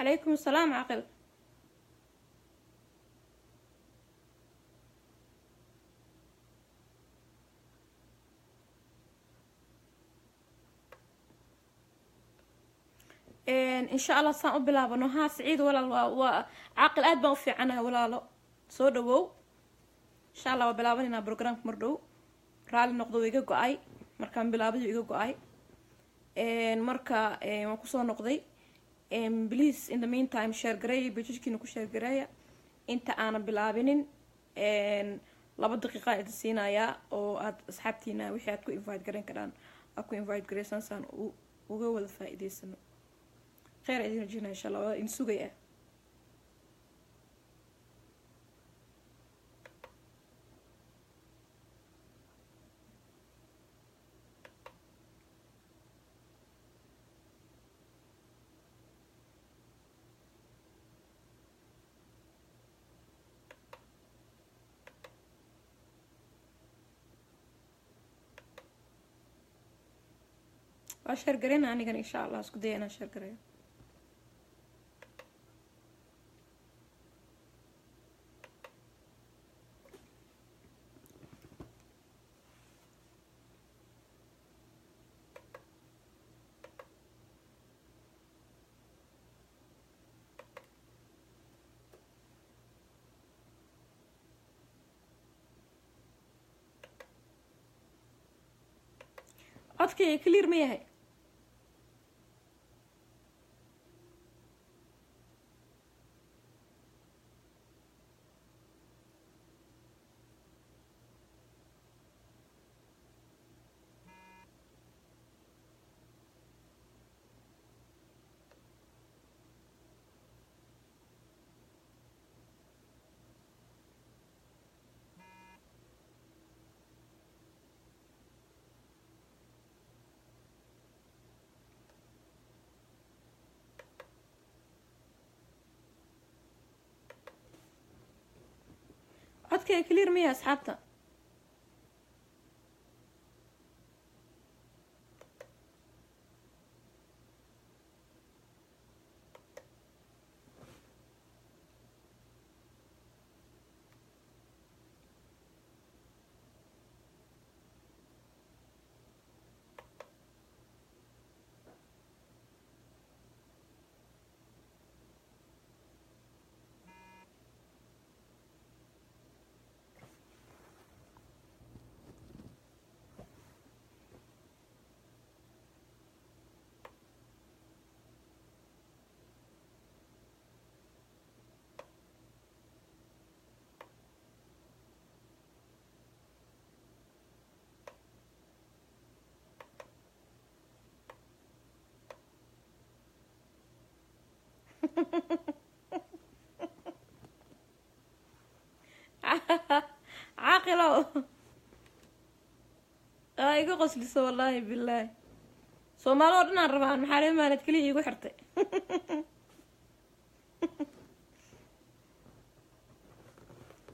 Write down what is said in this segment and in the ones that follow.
Calaykum asalaam, Caqil. Insha Allah saan u bilaabano. Haa Saciid walaal, waa Caaqil, aad baan u fiicanahay walaalo, soo dhawow. Insha Allah waa bilaabanaynaa programka mar dhow. Raalli noqdo, wuu iga go-ay markaan bilaabay, iga go-ay. Marka waan kusoo noqday. Please, in the meantime, share gareeya, pagekiina ku share gareeya inta aanan bilaabinin. 2 daqiiqa idin siinayaa oo aad asxaabtiina wixii aad ku invite gareyn karaan aad ku invite gareysaan, saan uga wada faa-iideysano. Kheyr idin rajinaya insha Allah, waa idin sugaya. Waa share gareyna anigana, insha Allah isku daya inaan share gareeyo. Codkayga clear ma yahay? Codkayga clear ma yahay, asxaabta? Caaqilow, aa iga qosliso, wallaahi bilaahi. Soomaali oo dhan aan rabaan, maxaa reer maaled keliya iigu xirtay?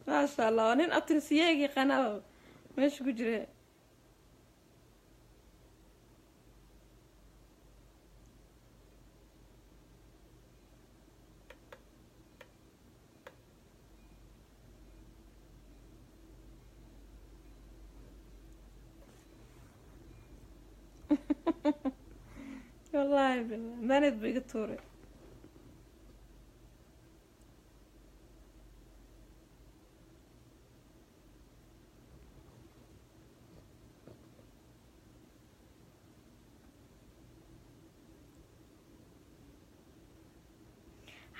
Maasha Allah, waa nin abtirsiyeeg yaqaanaba meesha ku jira. Wallaahi billah, manid bu iga tuuray.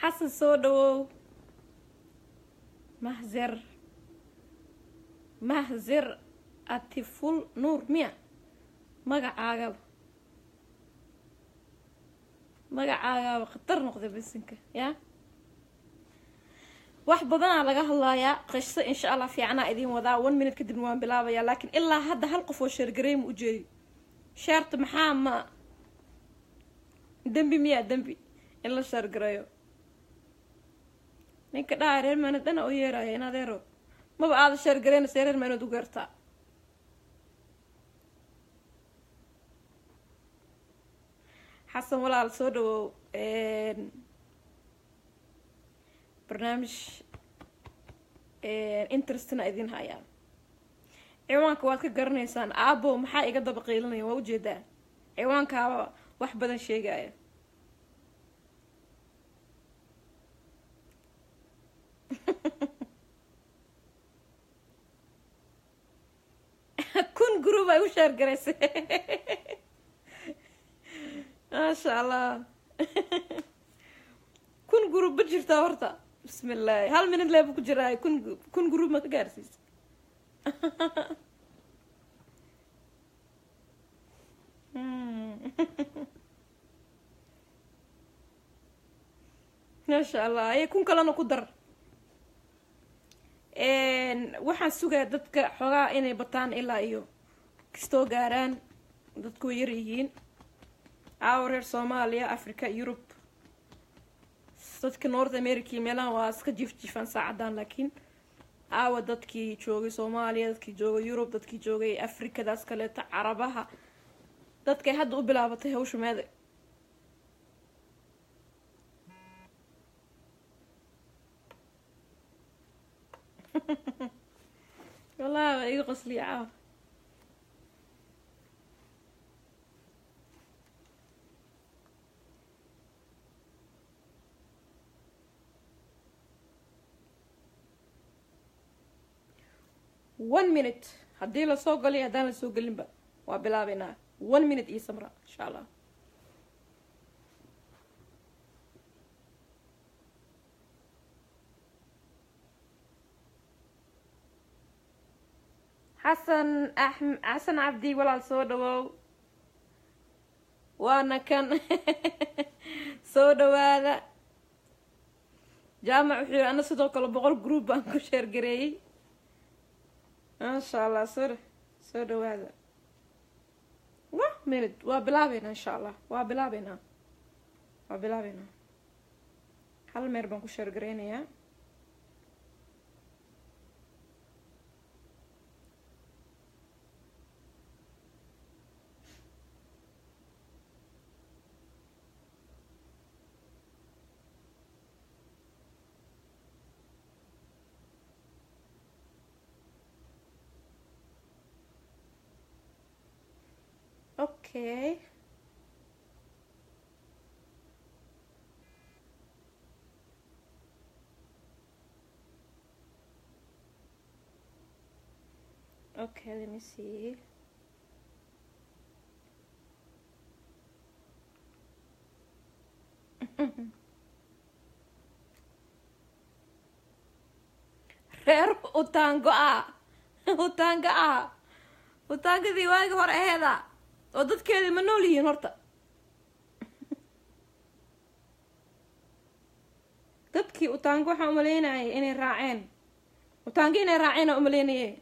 Xasan, soo dhawow. Mahzir, Mahzir Atiful Nuur miya magacaagaba? Magacaagaaba khatar noqday bisinka. Ya wax badanaa laga hadlayaa qiso, insha Allah fiicanaa idiin wadaa. One minute kadibna waan bilaabayaa, laakiin ilaa hadda hal qof oo share gareey ma ujeedi. Shareta maxaa ma dembi miyaa? Dembi in la share gareeyo? Ninka dhaha reer maanad dhana oo yeeraya in adeero maba aada share gareynaysa, reer maanad u geertaa. Xasan walaal, soo dhawow. Barnaamij interestina idin hayaa. Ciwaanka waad ka garanaysaan. Aabo maxaa iga daba qiilinaya? Waa ujeedaa, ciwaankaaba wax badan sheegaya. 1000 group ay u share garaysay, maasha Allah. 1000 group ma jirtaa horta? Bismillahi, hal minute leebu ku jiraa, 1000 group ma ka gaarsiisa? Maasha Allah, ay 1000 kalena ku dar. Waxaan sugayaa dadka xoogaa inay bataan, ilaa iyo kastoo gaaraan. Dadku way yar yihiin aawo, reer Soomaaliya, Africa, Yurub, dadka North America iyo meelahan waa iska jiif jiifaan saacadan. Laakiin aawa dadkii joogay Soomaaliya, dadkii joogay Yurub, dadkii joogay Africadaas kaleeto, Carabaha, dadkay hadda u bilaabatay hawsha meeda? Wallahi waa iga qosliya caawa. One minute haddii lasoo galiyo, haddaan lasoo gelinba waa bilaabeynaa. One minute iyo samra, insha Allah. Xasan Xasan Cabdi, walaal soo dhawow. Waana kan, soo dhawaada. Jaamac wuxuu yiri, ana sidoo kale 100 group baan ku share gareeyey. Maasha Allah, soo dhawaada. One minute waa bilaabeynaa, insha Allah. Waa bilaabeynaa, waa bilaabeynaa. Hal meer baan ku share gareynayaa. Okay. Okay, let me see. Reer utaango ah, utaanga ah, utaangadii waagi hore aheeda oo dadkeedii ma nool yihiin horta? Dadkii utaango waxaan umaleynayay inay raaceen, utaango inay raaceen aan umaleynayay.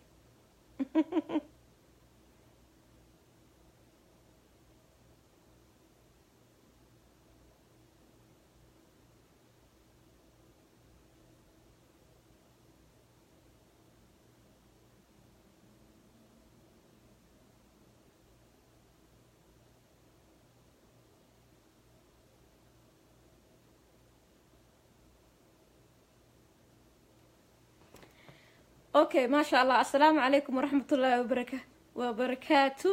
Okay, maasha Allah. Assalaamu calaykum waraxmat ullaahi wabarakaatu.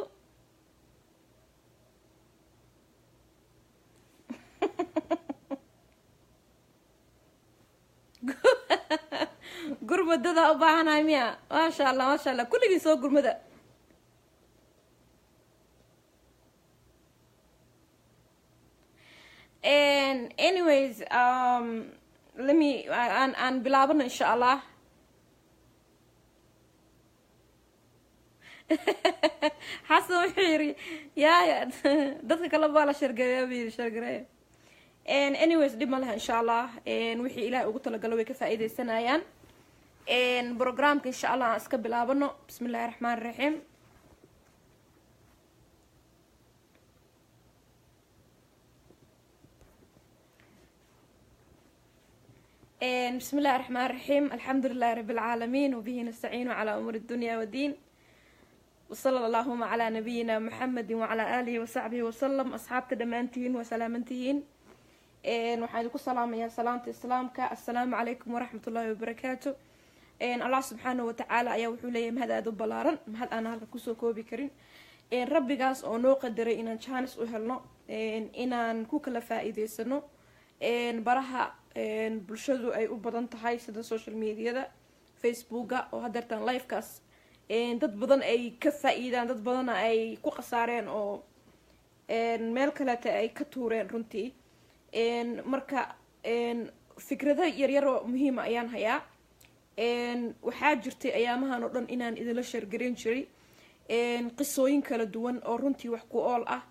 Gurmadada u baahanahay miya? Maasha Allah, maasha Allah. Kulligii soo gurmada. And anyways, let me aan bilaabano, insha Allah. Xasan wuxuu yiri, yaaya dadka kale baa la share gareeya buu yiri, share gareeya. Anyways, dhib ma laha, insha Allah. Wixii Ilahay ugu talagalo way ka faa'iidaysanayaan. Programka, insha Allah, aan iska bilaabano. Bismi illahi raxmaan raxiim. بسم الله الرحمن الرحيم، الحمد لله رب العالمين، وبه نستعين على أمور الدنيا والدين، وصلى اللهم على نبينا محمد وعلى آله وصحبه وسلم. أصحابta dhammaantiin waa salaamantihiin. Waxaan idinku salaamayaa salaanta islaamka. Assalaamu calaykum waraxmatullaahi wabarakaatu. Allah subxaanahu watacaala ayaa wuxuu leeyahay mahad aada u ballaaran, mahad aan halka kusoo koobi karin. Rabbigaas oo noo qadaray inaan jaanis u helno inaan ku kala faa-iideysano baraha bulshadu ay u badan tahay, sida social mediada, Facebooka, oo hadeertaan livekaas dad badan ay ka faa-iidaan, dad badanna ay ku khasaareen oo meel kaleeta ay ka tuureen runtii. Marka fikrado yaryaroo muhiima ayaan hayaa. Waxaa jirtay ayaamahan oo dhan inaan idinla share gareyn jiray qisooyin kala duwan oo runtii wax ku ool ah.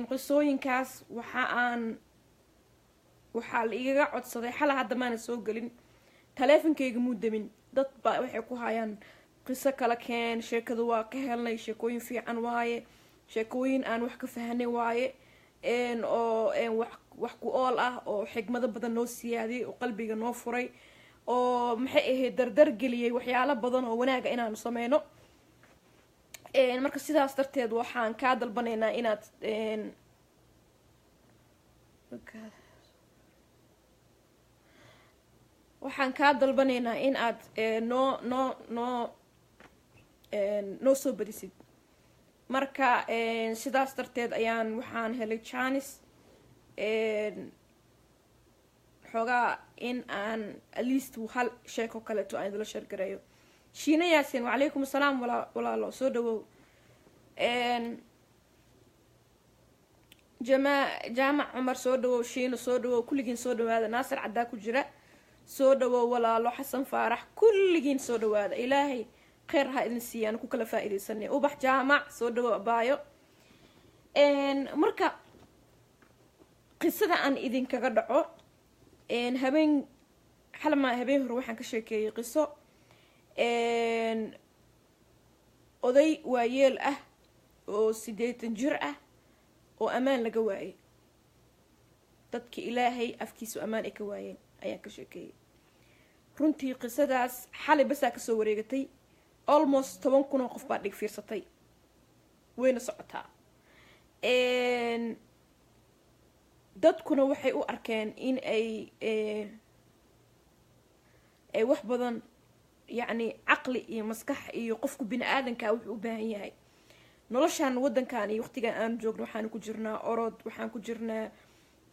Qisooyinkaas waxa aan waxaa la igaga codsaday xala, hadda maana soo gelin, taleefonkayga muu demin. Dad baa waxay ku hayaan qiso kala keen, sheekada waa ka helnay, sheekooyin fiican waaye, sheekooyin aan wax ka fahanay waaye, oo wax ku ool ah, oo xigmado badan noo siyaadiyay, oo qalbiga noo furay, oo maxay ahayd dardar geliyay waxyaalo badan oo wanaaga inaanu sameyno. Marka sidaas darteed waxaan kaa dalbanaynaa inaad waxaan kaa dalbanaynaa in aad noo soo badisid. Marka sidaas darteed ayaan waxaan helay janis xoogaa in aan at least hal sheeko kaleeto aan idila share gareeyo. Shiina Yaasin, wacalaykum assalaam walaalo, soo dhawow. Jama Jaamac Cumar, soo dhawow. Shiino, soo dhawow. Kulligiin soo dhawaada. Naasir Caddaa ku jira, soo dhawow walaalo. Xasan Faarax, kulligiin soo dhawaada. Ilaahay kheyr ha idin siiyaan, ku kala faa-iideysanay. Ubax Jaamac, soo dhawow abaayo. Marka qisada aan idinkaga dhaco, habeen xalma habeen hore waxaan ka sheekeeyey qiso oday waayeel ah oo 80 jir ah oo ammaan laga waayay, dadka Ilaahay afkiisu ammaan ay ka waayeen ayaan ka sheekeeyey. Runtii qisadaas xalay basaa kasoo wareegatay, almost 10,000 oo qof baa dhig fiirsatay, wayna socotaa. Dadkuna waxay u arkeen in ay wax badan, yacni caqli iyo maskax iyo qofku bini aadanka wuxuu u baahan yahay noloshan waddankan iyo waqtigan aanu joogno. Waxaanu ku jirnaa orod, waxaan ku jirnaa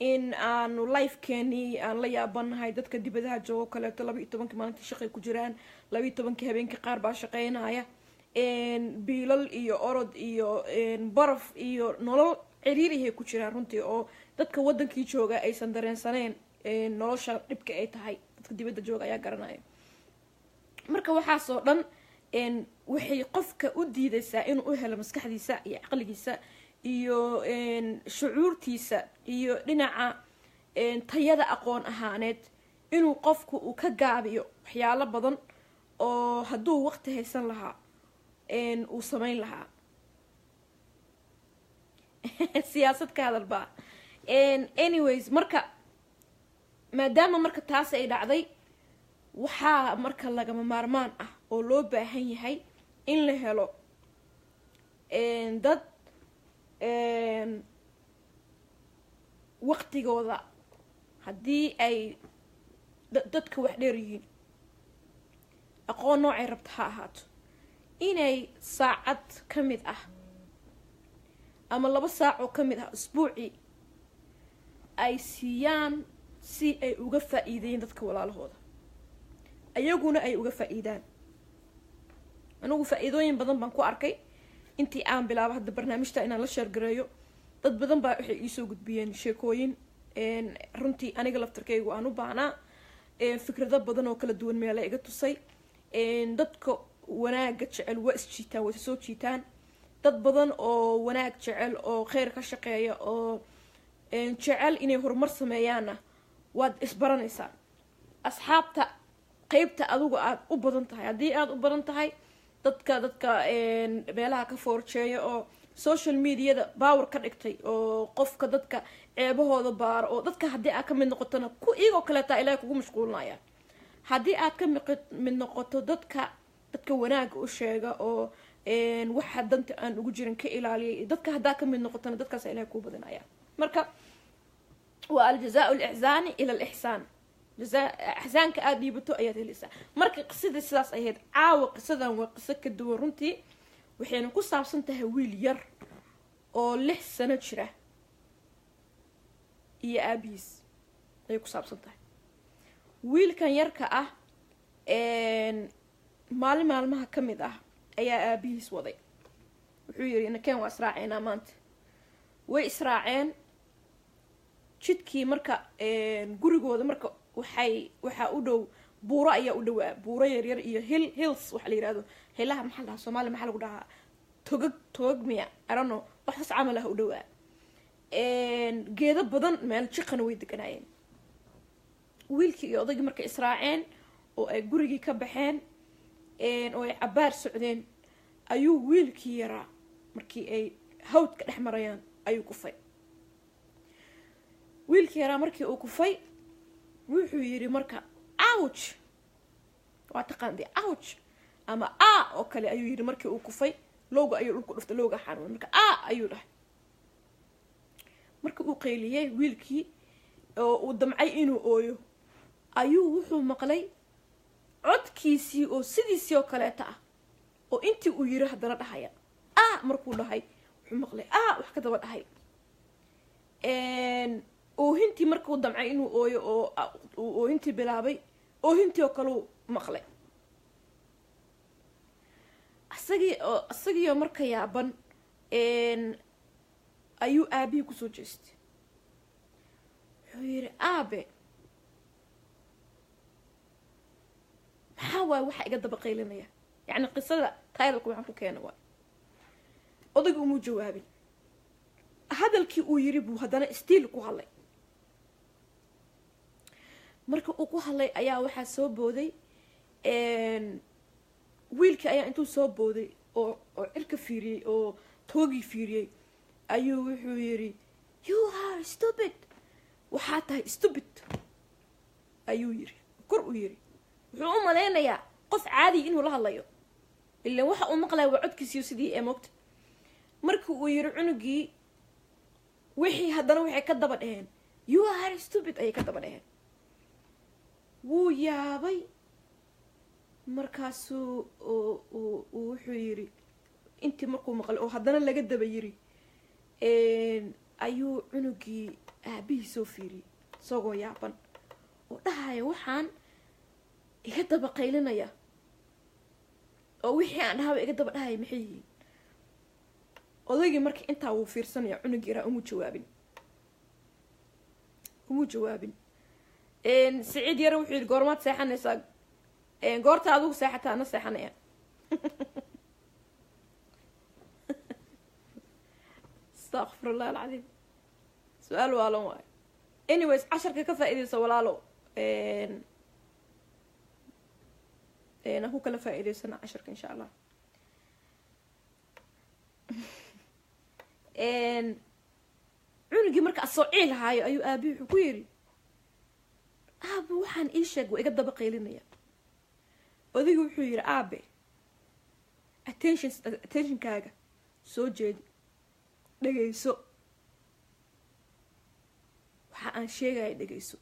in aanu lifekeenii aan la yaabanahay. Dadka dibadaha joogo kaleeto 12-kii maalintii shaqay ku jiraan, 12-kii habeenkii qaar baa shaqeynaya. Biilal iyo orod iyo baraf iyo nolol ciriirihay ku jiraan runtii, oo dadka waddankii jooga aysan dareensaneyn nolosha dhibka ay tahay. Dadka dibadda jooga ayaa garanaya. Marka waxaasoo dhan waxay qofka u diidaysaa inuu u helo maskaxdiisa iyo caqligiisa iyo shucuurtiisa iyo dhinaca tayada aqoon ahaaneed, inuu qofku uu ka gaabiyo waxyaalo badan oo hadduu waqti haysan lahaa uu sameyn lahaa. Siyaasad ka hadalba. Anyways, marka maadaama marka taas ay dhacday, waxaa marka lagama maarmaan ah oo loo baahan yahay in la helo dad waqtigooda, haddii ay dadka wax dheer yihiin, aqoon noocay rabta ha ahaato, inay saacad ka mid ah ama 2 saac oo ka mid ah usbuucii ay siiyaan si ay uga faa-iideeyeen dadka walaalahooda, ayaguna ay uga faa-iidaan. Anigu faa-iidooyin badan baan ku arkay intii aan bilaabo hadda barnaamijta inaan la share gareeyo. Dad badan baa waxay iisoo gudbiyeen sheekooyin runtii aniga laftarkaygu aan u baahnaa, fikrado badan oo kala duwan meela iga tusay. Dadka wanaaga jecel waa isjiitaan, waa soo jiitaan. Dad badan oo wanaag jecel oo kheyr ka shaqeeya oo jecel inay horumar sameeyaanna waad isbaranaysaa. Asxaabta qeybta adigu aada u badan tahay, haddii aada u badan tahay dadka meelaha ka foorjeeya oo social mediada power ka dhigtay, oo qofka dadka ceebahooda baaro, oo dadka haddii aad ka mid noqotona ku iyagoo kaleetaa Ilahay kugu mashquulinaya. Haddii aad ka mid noqoto dadka wanaaga u sheega oo waxa danta aan ugu jirin ka ilaaliyay, dadka haddaa ka mid noqotona dadkaas Ilahay kuu badinaya. Marka Waa الجزاء الإحسان إلا الإحسان. Jazaa ixsaanka aada dhiibato ayaad helaysaa. Marka qisadii sidaas ahayd. Caawa qisadan waa qiso ka duwan runtii, waxayna ku saabsan tahay wiil yar oo 6 sano jira iyo aabihiis ayay ku saabsan tahay. Wiilkan yarka ah maalin maalmaha ka mid ah ayaa aabihiis waday. Wuxuu yidhi, "Inakeen, waa israaceynaa maanta." Way israaceen jidkii. Marka gurigooda marka waxaa u dhow buuro ayaa u dhowaa, buuro yaryar iyo hills waxa la yihahdo. Hilaha maxaa la dhahaa Soomaaliya? Maxaa lagu dhahaa? Togag, togag miya? Arano waxsaas camal ah u dhowaa, geedo badan, meel jiqana way deganaayeen. Wiilkii iyo odaygii markay israaceen oo ay gurigii ka baxeen oo ay cabaar socdeen, ayuu wiilkii yaraa markii ay hawdka dhex marayaan ayuu kufay. Wiilkii yaraa markii uu kufay, wuxuu yidhi marka, "Ouch!" Waa taqaandee "ouch" ama "a" oo kale ayuu yidhi. Markii uu kufay, lowga ayuu dhulku dhuftay, lowga xanuun. Marka "a" ayuu dhahay. Marka uu qayliyey wiilkii oo uu damcay inuu ooyo, ayuu wuxuu maqlay codkiisii oo sidiisii oo kaleeta ah oo intii uu yiri haddana dhahaya "a". Markuu dhahay, wuxuu maqlay "a" wax ka daba dhahay. Oohintii markuu damcay inuu ooyo oo uu oohintii bilaabay, oohintii oo kaleu maqlay. Isagii oo isagiioo marka yaaban ayuu aabihii kusoo jeestay. Wuxuu yidhi, "Aabe, maxaa waay waxaa iga daba qaylinaya?" Yacni qisada title-ka waxaan ku keena waay. Odayga umuu jawaabin. Hadalkii uu yiri buu haddana still ku hadlay. Marka uu ku hadlay ayaa waxaa soo booday wiilkii. Ayaa intuu soo booday oo cirka fiiriyey oo toogii fiiriyey ayuu wuxuu yidhi, "You are stupid, waxaa tahay stupid," ayuu yiri. Kor u yiri. Wuxuu u malaynayaa qof caadiya inuu la hadlayo, ilan waxa uu maqlaya waa codkiisiyo sidii ee moogta. Markii uu yiri cunugii wixii, haddana waxay ka daba dheheen, "You are stupid," ayay ka daba dheheen. Wuu yaabay. Markaasuu wuxuu yiri, intii markuu maqlay oo haddana laga daba yiri, ayuu cunugii aabihii soo fiiriyey isagoo yaaban oo dhahaya, "Waxaan iga daba qaylinaya oo wixii aan dhahaba iga daba dhahaya maxay yihiin?" Odaygii marka intaa wuu fiirsanaya. Cunug yaraa umuu jawaabin, umuu jawaabin. Siciid Yare wuxuu yidhi, "Goormaad seexanaysaa?" Goorta adigu seexataa ana seexanaya. Astaqfirullah alcadiim, su-aal waalan waayo. Anyways, casharka ka faa-ideysa, walaalo. Aan ku kala faa-iideysana casharka, insha Allah. Cunugii marka asoo ciil haayo ayuu aabihi wuxuu ku yidhi, "Aabe, waxaan ii sheeg waa iga daba qaylinaya." Odaygu wuxuu yidhi, "Aabe, attentionkaaga soo jeedi, dhegayso waxa aan sheegaya, dhegayso."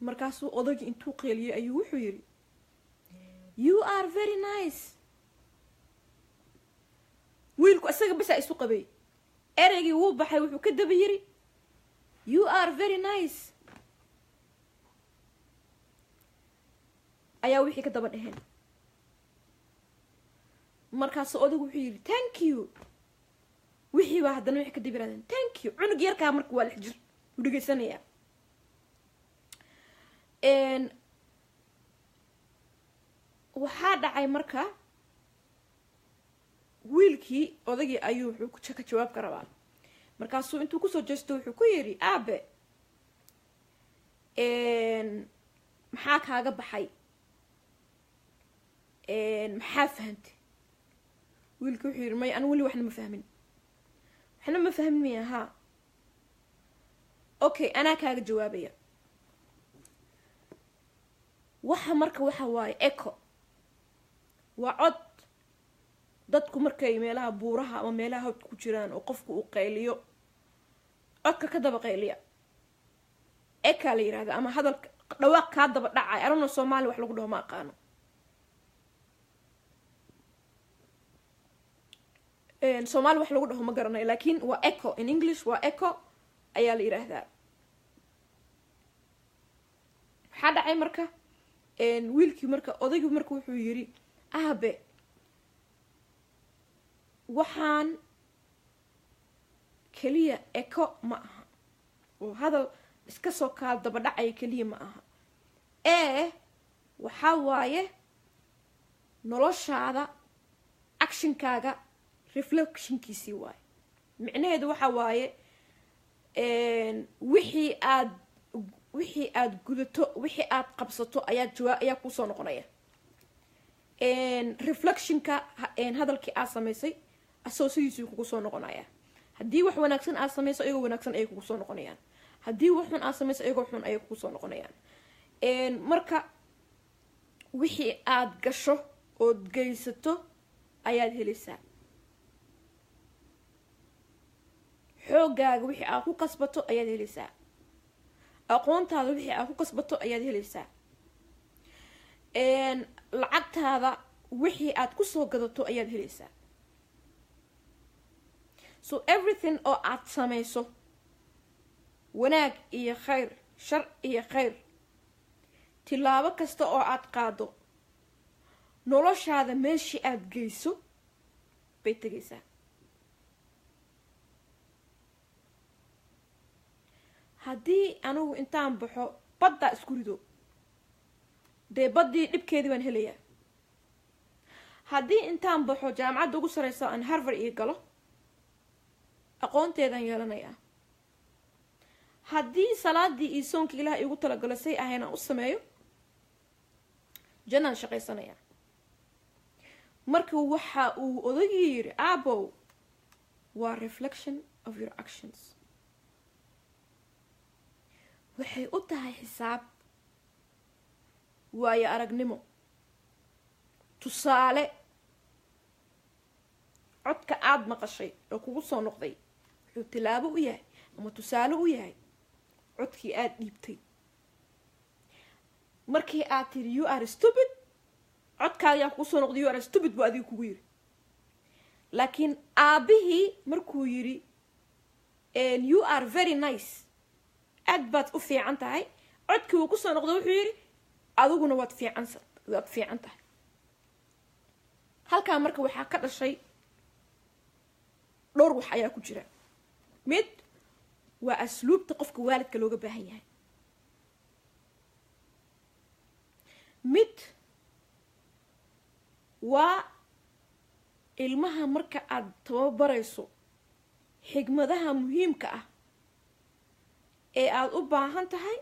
Markaasuu odaygii intuu qeeliyey ayuu wuxuu yidhi, "You are very nice." Wiilku isaga basaa isu qabay. Ereygii wuu baxay. Wuxuu ka daba yiri, "You are very nice," ayaa wixii ka daba dheheen. Markaasuu odaygu wuxuu yidhi, "Thank you." Wixii baa haddana waxay ka daba yirahdeen, "Thank you." Cunug yarkaa marka waa 6 jir, wuu dhegaysanayaa. Waxaa dhacay marka wiilkii odagii ayuu wuxuu ka jawaab ka rabaa. Markaasuu intuu kusoo jeesto wuxuu ku yidhi, "Aabe, maxaa kaaga baxay? Maxaa fahantay?" Wiilkii wuxuu yidhi, "May, anu weli waxna ma fahmin." "Waxna ma fahmin miya?" "Haa." "Okay, anaa kaaga jawaabaya." Waxa marka waxa waaye echo, waa cod. Dadku markay meelaha buuraha ama meelaha hawdka ku jiraan oo qofku uu qayliyo Codka ka daba qayliya ekaa la yirahda, ama hadal dhawaaq kaa daba dhacay. Arano Soomaali wax lagu dhaho ma aqaano. Soomaali wax lagu dhaho ma garanayo, laakiin waa echo in English, waa echo ayaa la yiraahdaa. Waxaa dhacay marka wiilkii, marka odaygii marka wuxuu yiri, aabe, waxaan keliya echo ma aha oo hadal iska soo kaal daba dhacaya keliya ma aha, ee waxaa waaye noloshaada actionkaaga reflectionkiisii waaye. Micnaheedu waxa waaye wixii aad gudato, wixii aad qabsato ayaa jawaa ayaa kuusoo noqonaya. Reflectionka hadalkii aad samaysay asagoo sidiisuu kugu soo noqonaya. Haddii wax wanaagsan aad samayso, iyagoo wanaagsan ayay kugu soo noqonayaan. Haddii wax xun aad samayso, iyagoo xun ayay kugu soo noqonayaan. Marka wixii aad gasho ood geysato ayaad helaysaa. Xooggaaga wixii aad ku kasbato ayaad helaysaa. Aqoontaada wixii aad ku kasbato ayaad helaysaa. Lacagtaada wixii aad kusoo gadato ayaad helaysaa. So everything oo aad samayso, wanaag iyo khayr, shar iyo khayr, tilaabo kasta oo aad qaado, noloshaada meeshii aada geyso bay tegaysaa. Haddii anigu intaan baxo baddaa isku rido, dee baddii dhibkeedii baan helayaa. Haddii intaan baxo jaamacadda ugu sareyso aan Harvard ii galo, aqoonteedaan yeelanayaa. Haddii salaadii iyo soonkii Ilaah iigu talagalo say ahayn aan u sameeyo, jannaan shaqaysanayaa. Marka waxa uu odagii yiri, aabow, waa reflection of your actions. Waxay u tahay xisaab, waayo aragnimo, tusaale. Codka aada maqashay oo kugu soo noqday wuxuu tilaabo u yahay ama tusaale u yahay codkii aada dhiibtay. Markii aad tiri "You are stupid", codkaagaa kugu soo noqday "You are stupid" buu adiga kugu yiri. Laakiin aabbihii markuu yiri "You are very nice", aad baad u fiican tahay, codkii uu kusoo noqday wuxuu yidhi adiguna waad fiican tahay. Halkaa marka waxaa ka dhashay dhowr wax ayaa ku jira. Mid waa asluubta qofka waalidka looga baahan yahay. Mid waa ilmaha marka aad tababarayso xigmadaha muhiimka ah ee aada u baahan tahay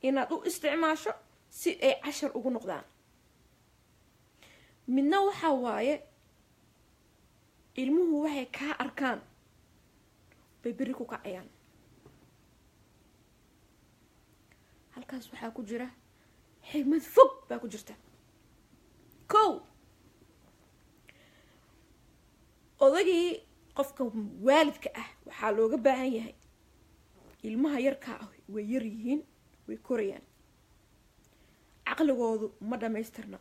inaad u isticmaasho si ay cashar ugu noqdaan. Midna waxaa waaye ilmuhu waxay kaa arkaan bay berri ku kacayaan. Halkaas waxaa ku jira xigmad fog baa ku jirta. Kow, odagii, qofka waalidka ah waxaa looga baahan yahay, ilmaha yarkaa ah way yar yihiin, way korayaan, caqligoodu ma dhammaystirna.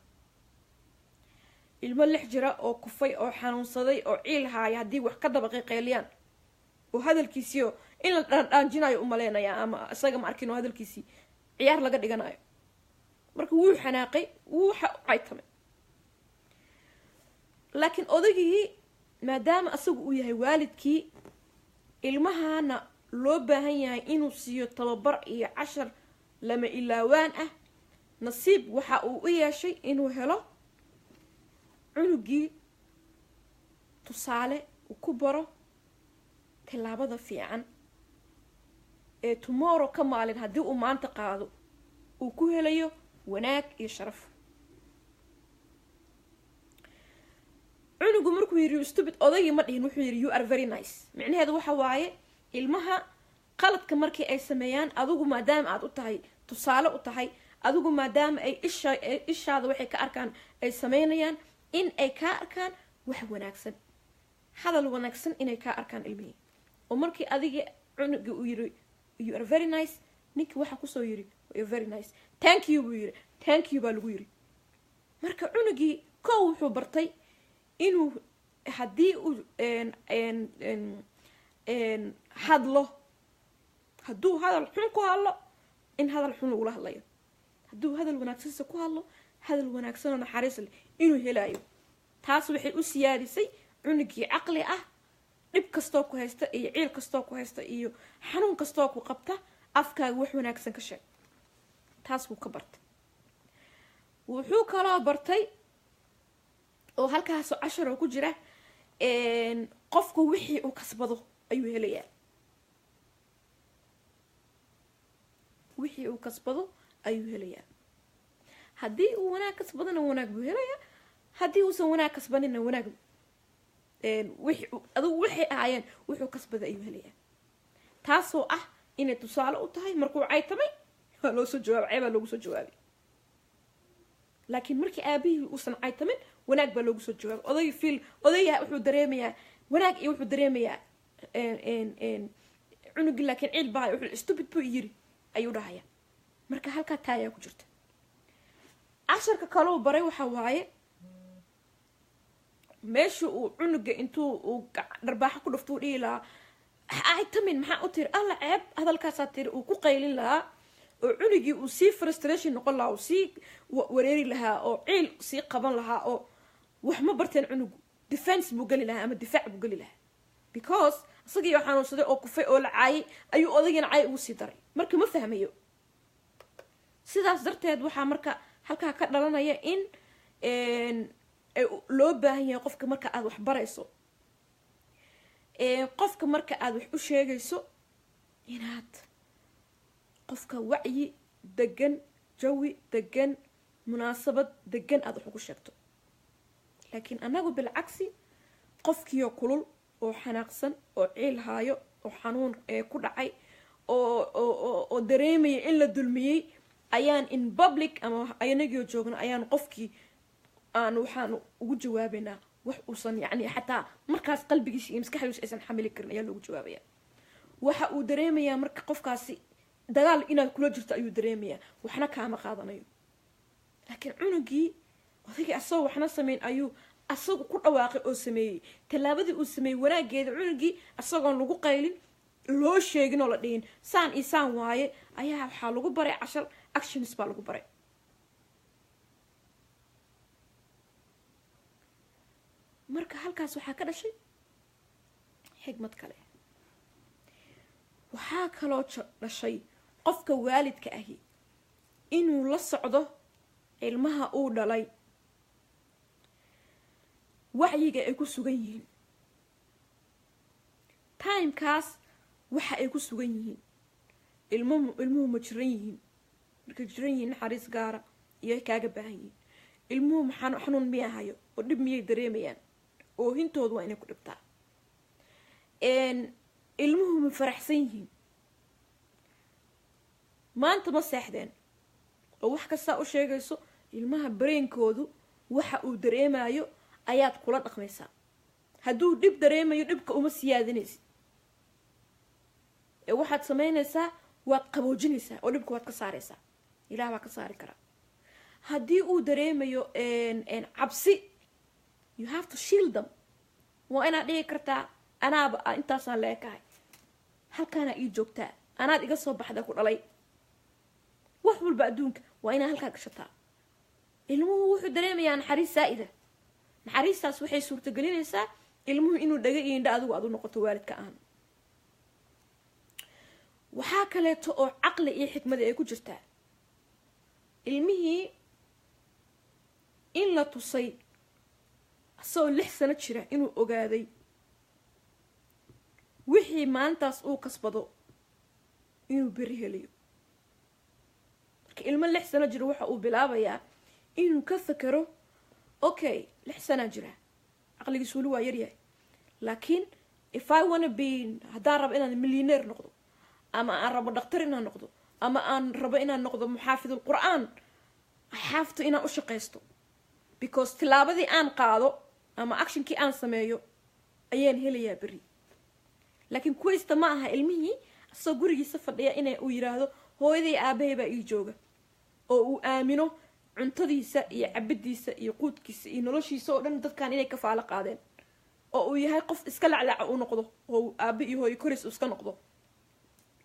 Ilmo 6 jira oo kufay oo xanuunsaday oo ciil haaya, haddii wax ka daba qayqayliyaan oo hadalkiisiio in la dhaandhaanjinayo u maleynayaa, ama isaga ma arkin oo hadalkiisii ciyaar laga dhiganayo, marka wuu xanaaqay, wuu waxa u caytamay. Laakiin odagii, maadaama asagu uu yahay waalidkii ilmahana loo baahan yahay inuu siiyo tababar iyo cashar lama ilaawaan ah, nasiib waxa uu u yeeshay inuu helo cunugii tusaale uu ku baro tillaabada fiican ee tomorrow ka maalin haddii uu maanta qaado uu ku helayo wanaag iyo sharaf. Cunugu markuu yidhi "Stupid", odaygii ma dhihin, wuxuu yidhi "You are very nice". Micnaheedu waxa waaye ilmaha qaladka markii ay sameeyaan, adigu maadaama aad u tahay tusaale u tahay, adigu maadaama ay isha ishaada waxay ka arkaan ay sameynayaan, in ay kaa arkaan wax wanaagsan, hadal wanaagsan inay kaa arkaan ilmihii, oo markii adigi Cunugii uu yiri, "You are very nice." Ninkii waxaa kusoo yiri, "You are very nice." "Thank you," buu yiri. "Thank you," baa lagu yiri. Marka cunugii kow wuxuu bartay inuu haddii uu hadlo, hadduu hadal xun ku hadlo, in hadal xun lagula hadlayo, hadduu hadal wanaagsanse ku hadlo, hadal wanaagsanoo naxariis leh inuu helayo. Taas waxay u siyaadisay cunugii caqli ah: dhib kastoo ku haysta iyo ciil kastoo ku haysta iyo xanuun kastoo ku qabta, afkaaga wax wanaagsan ka sheeg. Taas wuu ka bartay. Wuxuu kaloo bartay oo halkaasoo cashar oo ku jira, qofku wixii uu kasbado ayuu helayaa. Wixii uu kasbado ayuu helayaa. Haddii uu wanaag kasbadona, wanaag buu helayaa. Haddii uusan wanaag kasbanina, wanaag adigu waxay ahaayeen wuxuu kasbaday ayuu helayaa. Taasoo ah inay tusaale u tahay, markuu caytamay waa loo soo jawaabay, ceebaa loogu soo jawaabay. Laakiin markii aabihii uusan caytamin, wanaag baa loogu soo jawaabay. Oday fiil odayga wuxuu dareemayaa wanaag iyo wuxuu dareemayaa cunugii, laakiin ciil baa, wuxuu "Stupid," buu yiri, ayuu dhahaya. Marka halkaa taa ayaa ku jirta. Casharka kaluu baray waxa waaye, meesha uu cunuga intuu uu dharbaaxo ku dhufto uu dhihi lahaa, "Caytamin, maxaa u tiri? Alla ceeb, hadalkaasaa tiri," uu ku qaylin lahaa oo cunugii uu sii frustration noqon lahaa, uu sii wareeri lahaa oo ciil sii qaban lahaa oo wax ma barteen cunugu, defense buu geli lahaa ama difaac buu geli lahaa, because isagii oo xanuunsaday oo kufay oo la caayay ayuu odagiina cay ugu sii daray. Marka ma fahmayo. Sidaas darteed waxaa marka halkaa ka dhalanaya in loo baahan yahay qofka marka aada wax barayso, qofka marka aada wax u sheegayso, inaad qofka wacyi degan, jawi degan, munaasabad degan aada wax ugu sheegto. Laakiin annagu bilcagsi, qofkiioo kulul oo xanaaqsan oo ciil haayo oo xanuun ku dhacay oo dareemaya in la dulmiyey ayaan in public ama anagio joogno ayaan qofkii aan waxaan ugu jawaabaynaa wax uusan, yacni, xataa markaas qalbigiisa iyo maskaxdiisa aysan xamili karin ayaa loogu jawaabaya. Waxa uu dareemayaa marka qofkaasi dagaal inaad kula jirto ayuu dareemayaa, waxna kaama qaadanayo. Laakiin cunugii, odaygii asagoo waxna sameyn ayuu asagu ku dhawaaqay oo sameeyey tallaabadii uu sameeyey wanaageeda. Cunugii isagoon lagu qaylin, loo sheegin oo la dhihin saan iyo saan waaye, ayaa waxaa lagu baray cashar, actions baa lagu baray. Marka halkaas waxaa ka dhashay xigmad kale. Waxaa kaloo dhashay qofka waalidka ahi inuu la socdo ilmaha uu dhalay wacyiga ay ku sugan yihiin timekaas, waxa ay ku sugan yihiin ilmuhu. Ilmuhu ma jiran yihiin? Markay jiran yihiin, naxariis gaara iyo kaaga baahan yihiin. Ilmuhu maxaa xanuun miya hayo oo dhib miyay dareemayaan? Oohintoodu waa inay ku dhibtaa. Ilmuhu ma faraxsan yihiin? Maanta ma seexdeen? Oo wax kastaa u sheegayso, ilmaha bareenkoodu waxa uu dareemayo ayaad kula dhaqmaysaa. Hadduu dhib dareemayo, dhibka uma siyaadinaysid ee waxaad samaynaysaa waad qaboojinaysaa oo dhibka waad ka saaraysaa. Ilaah baa ka saari karaa. Haddii uu dareemayo cabsi, you have to shield them. Waa inaad dhigi kartaa, "Anaaba intaasaan leekahay, halkaanaa ii joogtaa, anaad iga soo baxda, ku dhalay, wax walba adduunka waa inaad halkaa gashataa." Ilmuhu wuxuu dareemayaa naxariis saa-ida. Naxariistaas waxay suurtagelinaysaa ilmuhu inuu dhaga iyo indha adigu aad u noqoto waalidka ahan. Waxaa kaleeto oo caqli iyo xikmada ay ku jirtaa, ilmihii in la tusay asagoo 6 sano jira inuu ogaaday wixii maalintaas uu kasbado inuu beri helayo. Marka ilmo 6 sano jira waxa uu bilaabayaa inuu ka fakero, okay, 6 sanaa jira, caqligiisu weli waa yaryahay, laakiin if I wanna be, haddaan rabo inaan millionaire noqdo ama aan rabo dhaktar inaan noqdo ama aan rabo inaan noqdo muxaafid alqur-aan, I have to inaan u shaqaysto, because tillaabadii aan qaado ama actionkii aan sameeyo ayaan helayaa beri. Laakiin kuwaysta ma aha ilmihii asagoo gurigiisa fadhiya inay uu yiraahdo hooyaday aabahay baa ii jooga, oo uu aamino cuntadiisa iyo cabidiisa iyo quudkiisa iyo noloshiisa oo dhan dadkan inay kafaalo qaadeen, oo uu yahay qof iska laclaca uu noqdo, oo uu aabe iyo hooyo koris iska noqdo,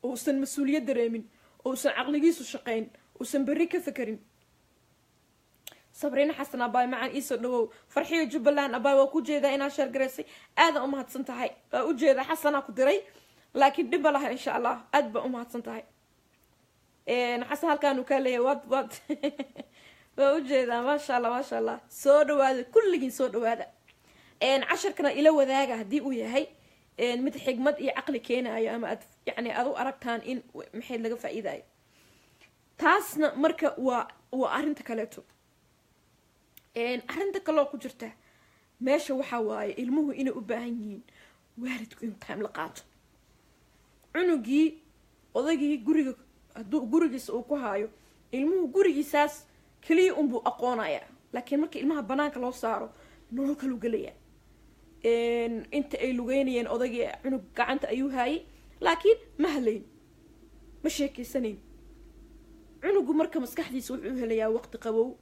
uusan mas-uuliyad dareemin, uusan caqligiisu shaqayn, uusan berri ka fekerin. Sabriina Xasan abaay macaan, iisoo dhawow. Farxiyo Jubbaland abaay, waa ku jeedaa inaa share garaysay, aadan umahadsan tahay. Waa ujeedaa, Xasanaa ku diray, laakiin dhib ma laha, insha Allah. Aad baa umahadsan tahay Xasan, halkaanu kaa leeyahay. Waad waa ujeedaa, maasha Allah, maasha Allah. Soo dhawaada kulligiin, soo dhawaada. Casharkana ila wadaaga haddii uu yahay mid xigmad iyo caqli keenayo, ama aad yani aad u aragtaan in maxay laga faa-iidayo. Taasna marka waa arrinta kaleeto. Arrinta kaloo ku jirta meesha waxaa waaye ilmuhu inay u baahan yihiin waalidku inuu time la qaato. Cunugii odagii guriga hadduu gurigiisa uu ku haayo ilmuhu, gurigiisaas keliya unbuu aqoonaya. Laakiin marka ilmaha banaanka loo saaro, nolol kaluu gelaya. Inta ay lugeynayeen odagii cunug gacanta ayuu haayay, laakiin ma hadlayn, ma sheekeysanayn. Cunugu marka maskaxdiisa wuxuu helayaa waqti qabow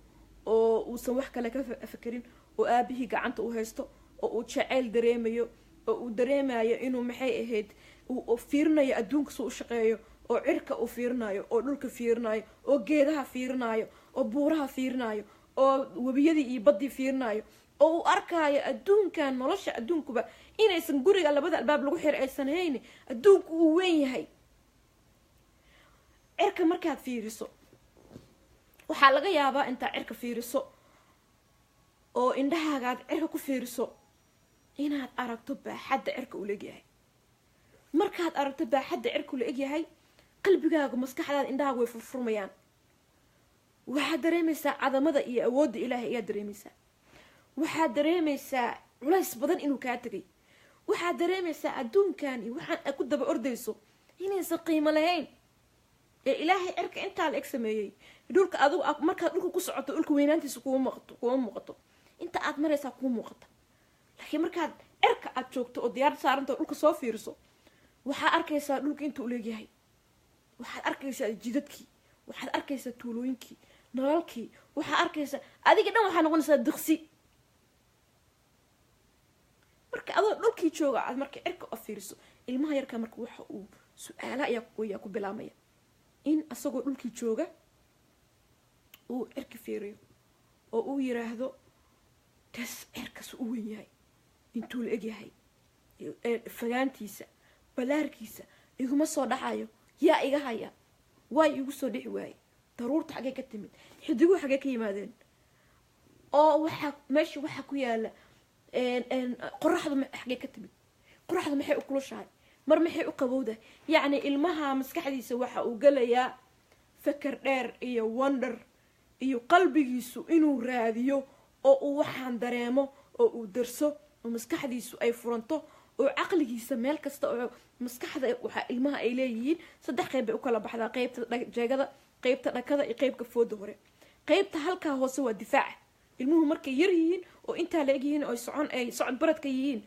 oo uusan wax kale ka fekerin, oo aabihii gacanta u haysto, oo uu jaceyl dareemayo, oo uu dareemayo inuu maxay ahayd uu fiirinayo adduunka suu u shaqeeyo, oo cirka uu fiirinayo, oo dhulka fiirinayo, oo geedaha fiirinayo, oo buuraha fiirinayo, oo webiyadii iyo baddii fiirinayo, oo uu arkaayo adduunkan, nolosha adduunkuba inaysan guriga labada albaab lagu xir aysan hayni, adduunku uu weyn yahay. Cirka markaad fiiriso, waxaa laga yaabaa intaad cirka fiiriso oo indhahaagaad cirka ku fiiriso inaad aragto baaxadda cirka uu leegyahay. Markaad aragto baaxadda cirka uu la egyahay, qalbigaaga, maskaxdaada, indhahaaga way furfurmayaan. Waxaad dareemaysaa cadamada iyo awoodda Ilaahay ayaad dareemaysaa. Waxaad dareemaysaa culays badan inuu kaa tegay. Waxaad dareemaysaa adduunkan iyo waxaan aad ku daba ordayso inaysan qiimo lahayn, ee Ilaahay cirka intaa la eg sameeyey. Dhulka adigu markaad dhulka ku socoto, dhulka weynaantiisa kuuma muuqato, kuma muuqato. Inta aad maraysaa kuu muuqata. Laakiin markaad cirka aad joogto oo diyaarad saaranta oo dhulka soo fiiriso, waxaa arkaysaa dhulka inta u leegyahay, waxaad arkaysaa jidadkii, waxaad arkaysaa tuulooyinkii, nololkii, waxaa arkaysaa adiga dhan waxaa noqonaysaa diqsi. Marka adoo dhulkii jooga aad marka cirka oo fiiriso, ilmaha yarka marka waxa uu su-aala ayaa ku bilaabmaya in asagoo dhulkii jooga uu cirka fiiriyo oo uu yiraahdo, tas cirkaas u weyn yahay, intuu la egyahay, fogaantiisa, balaarkiisa iguma soo dhacayo, yaa iga haya, waay igu soo dhici waaye, daruurta xaggee ka timid, xidiguhu xaggee ka yimaadeen, oo waxaa meesha waxaa ku yaala qoraxdu xaggee ka timid, qoraxdu maxay u kulushahay, mar maxay u qabowdahay? Yacni ilmaha maskaxdiisa waxa uu gelayaa feker dheer iyo wonder iyo qalbigiisu inuu raadiyo oo uu waxaan dareemo oo uu darso oo maskaxdiisu ay furanto oo caqligiisa meel kasta oo maskaxda. Waxaa ilmaha ay leeyihiin saddex qeyb bay u kala baxdaa: qeybta jeegada, qeybta dhakada iyo qeybka fooda hore. Qeybta halkaa hoose waa difaaca. Ilmuhu markay yar yihiin oo intaa la eg yihiin oo socon ay socod baradka yihiin,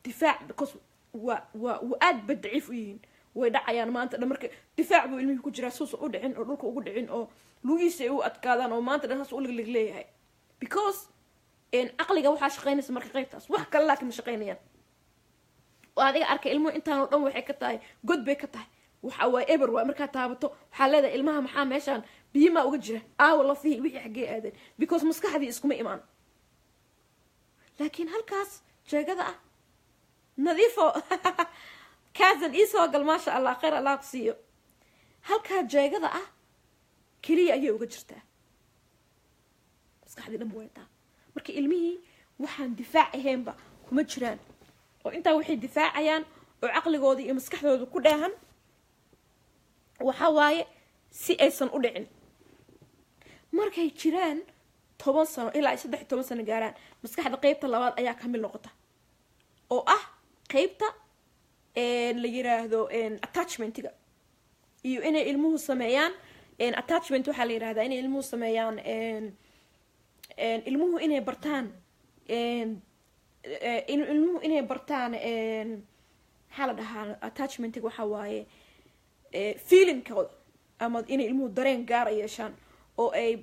difaac, because waa aad bay daciif u yihiin, way dhacayaan maanta dhan. Marka difaac buu ilmihii ku jiraa suusa u dhicin oo dhulka ugu dhicin oo lugihiisa ay u adkaadaan, oo maanta dhan saas u liglig leeyahay, because caqliga waxaa shaqaynaysa marka qaybtaas, wax kale laakiin ma shaqaynayaan. Oo adiga arkay ilmuhu intaan oo dhan waxay ka tahay god bay ka tahay, waxa waa eber. Waa markaad taabato waxaa leedahay ilmaha maxaa meeshaan biyimaa uga jira, aawa lafihii, wixii xaggee aadeen? Because maskaxdii iskuma imaan. Laakiin halkaas jeegada ah, nadiifo kaasan iisoo gal, maasha Allah, khayr Allah ku siiyo. Halkaa jeegada ah keliya ayay uga jirtaa, maskaxdii dhan waytaa. Marka ilmihii waxaan difaac ahaynba kuma jiraan, oo intaa waxay difaacayaan oo caqligooda iyo maskaxdooda ku dheehan waxa waaye si aysan u dhicin. Markay jiraan 10 sano ilaa ay 13 sano gaaraan, maskaxda qeybta labaad ayaa ka mid noqota, oo ah qeybta la yiraahdo attachmentiga iyo inay ilmuhu sameeyaan attachment. Waxaa la yirahdaa inay ilmuhu sameeyaan, ilmuhu inay bartaan, ilmuhu inay bartaan Maxaa la dhahaa attachmentiga? Waxaa waaye feelingkooda ama inay ilmuhu dareen gaara yeeshaan oo ay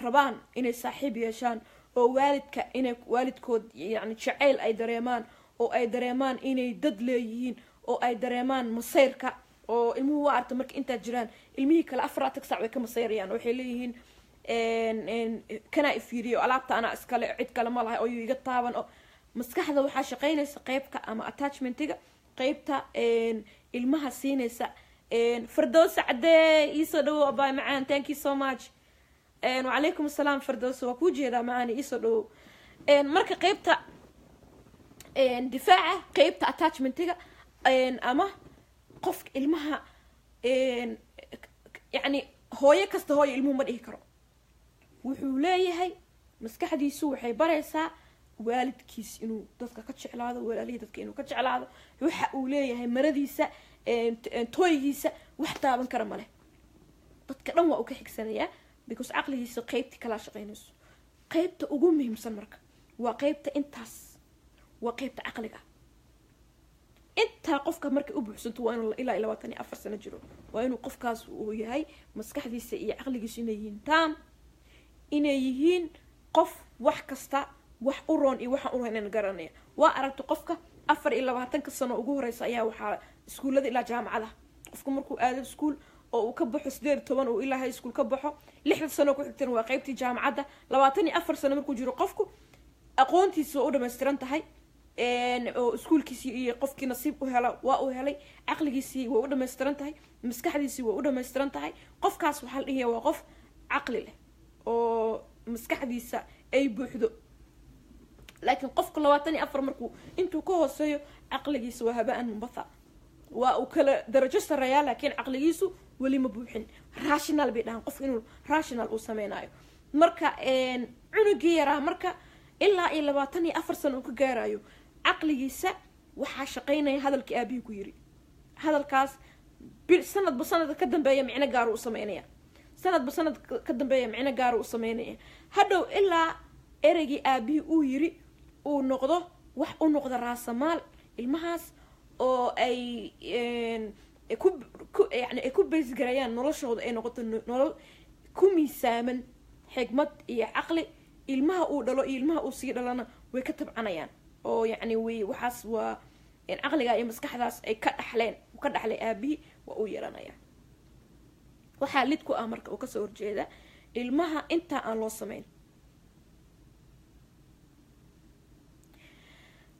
rabaan inay saaxiib yeeshaan oo waalidka inay waalidkood yani jacayl ay dareemaan oo ay dareemaan inay dad leeyihiin oo ay dareemaan masayrka. Oo ilmuhu waa arta marka intaad jiraan ilmihii kale 24 saac way ka masayrayaan. Waxay leeyihiin, "Kanaa ifiiriyo, alaabta anaa iskale, cid kale ma lahay oo iga taaban." Oo maskaxda waxaa shaqaynaysa qeybka ama attachmentiga, qeybta ilmaha siinaysa. Fardowsa cadee, iisoo dhawow abaay macaan. Thank you so much. Wacalaykum asalaam Fardowsa, waa kuu jeedaa macaani, iisoo dhawow. Marka qeybta difaaca, qeybta attachmentiga ama qofka ilmaha, yani hooyo kasta hooyo ilmuhu ma dhihi karo. Wuxuu leeyahay maskaxdiisu waxay baraysaa waalidkiis inuu dadka ka jeclaado, walaalihii dadka inuu ka jeclaado. Waxa uu leeyahay, maradiisa, tooygiisa, wax taaban kara male, dadka dhan waa uu ka xigsanayaa, because caqligiisa qeybtii kalaa shaqeynayso. Qeybta ugu muhiimsan marka waa qeybta intaas, waa qeybta caqliga. Intaa qofka markay u buuxsanto, waa inuu ilaa 24 sano jiro, waa inuu qofkaas uu yahay maskaxdiisa iyo caqligiisu inay yihiin taam, inay yihiin qof wax kasta wax u roon iyo waxaan u roon inaan garanaya. Waa aragta qofka 24-ka sano ugu horeysa ayaa waxaa iskuullada ilaa jaamacada, qofka markuu aado iskuul oo uu ka baxo 18 uu ilaa high school ka baxo, 6da sano ku xigtana waa qeybtii jaamacadda. 24 sano markuu jiro qofku aqoontiisa waa u dhamaystiran tahay, oo iskuulkiisii iyo qofkii nasiib u hela waa uu helay, caqligiisii way u dhamaystiran tahay, maskaxdiisii way u dhamaystiran tahay. Qofkaas waxaa la dhihaya waa qof caqli leh oo maskaxdiisa ay buuxdo. Laakiin qofka 24 markuu intuu ka hooseeyo, caqligiisa waa habaan munbatha, waa uu kala darajo sareeyaa, laakiin caqligiisu weli ma buuxin. Rational bay dhahaan, qofka inuu rational uu sameynayo. Marka cunugii yaraa marka ilaa iyo 24 sano uu ka gaarayo, caqligiisa waxaa shaqaynaya hadalkii aabihii ku yiri. Hadalkaas bil sanadba sanadka ka dambeeya micno gaaru u sameynaya, sanadba sanad ka dambeeya micno gaaru u sameynaya. Hadhow ilaa ereygii aabihii uu yiri uu noqdo wax u noqda raasamaal ilmahaas oo ay ku yani ay ku baysgarayaan noloshooda, ay noqoto nolol ku miisaaman xigmad iyo caqli. Ilmaha uu dhalo iyo ilmaha uu sii dhalana way ka tabcanayaan oo yacni way waxaas waa caqliga iyo maskaxdaas ay ka dhaxleen, uu ka dhaxlay aabihii, waa uu yeelanaya. Waxaa lid ku ah marka uu kasoo horjeeda ilmaha intaa aan loo sameyn.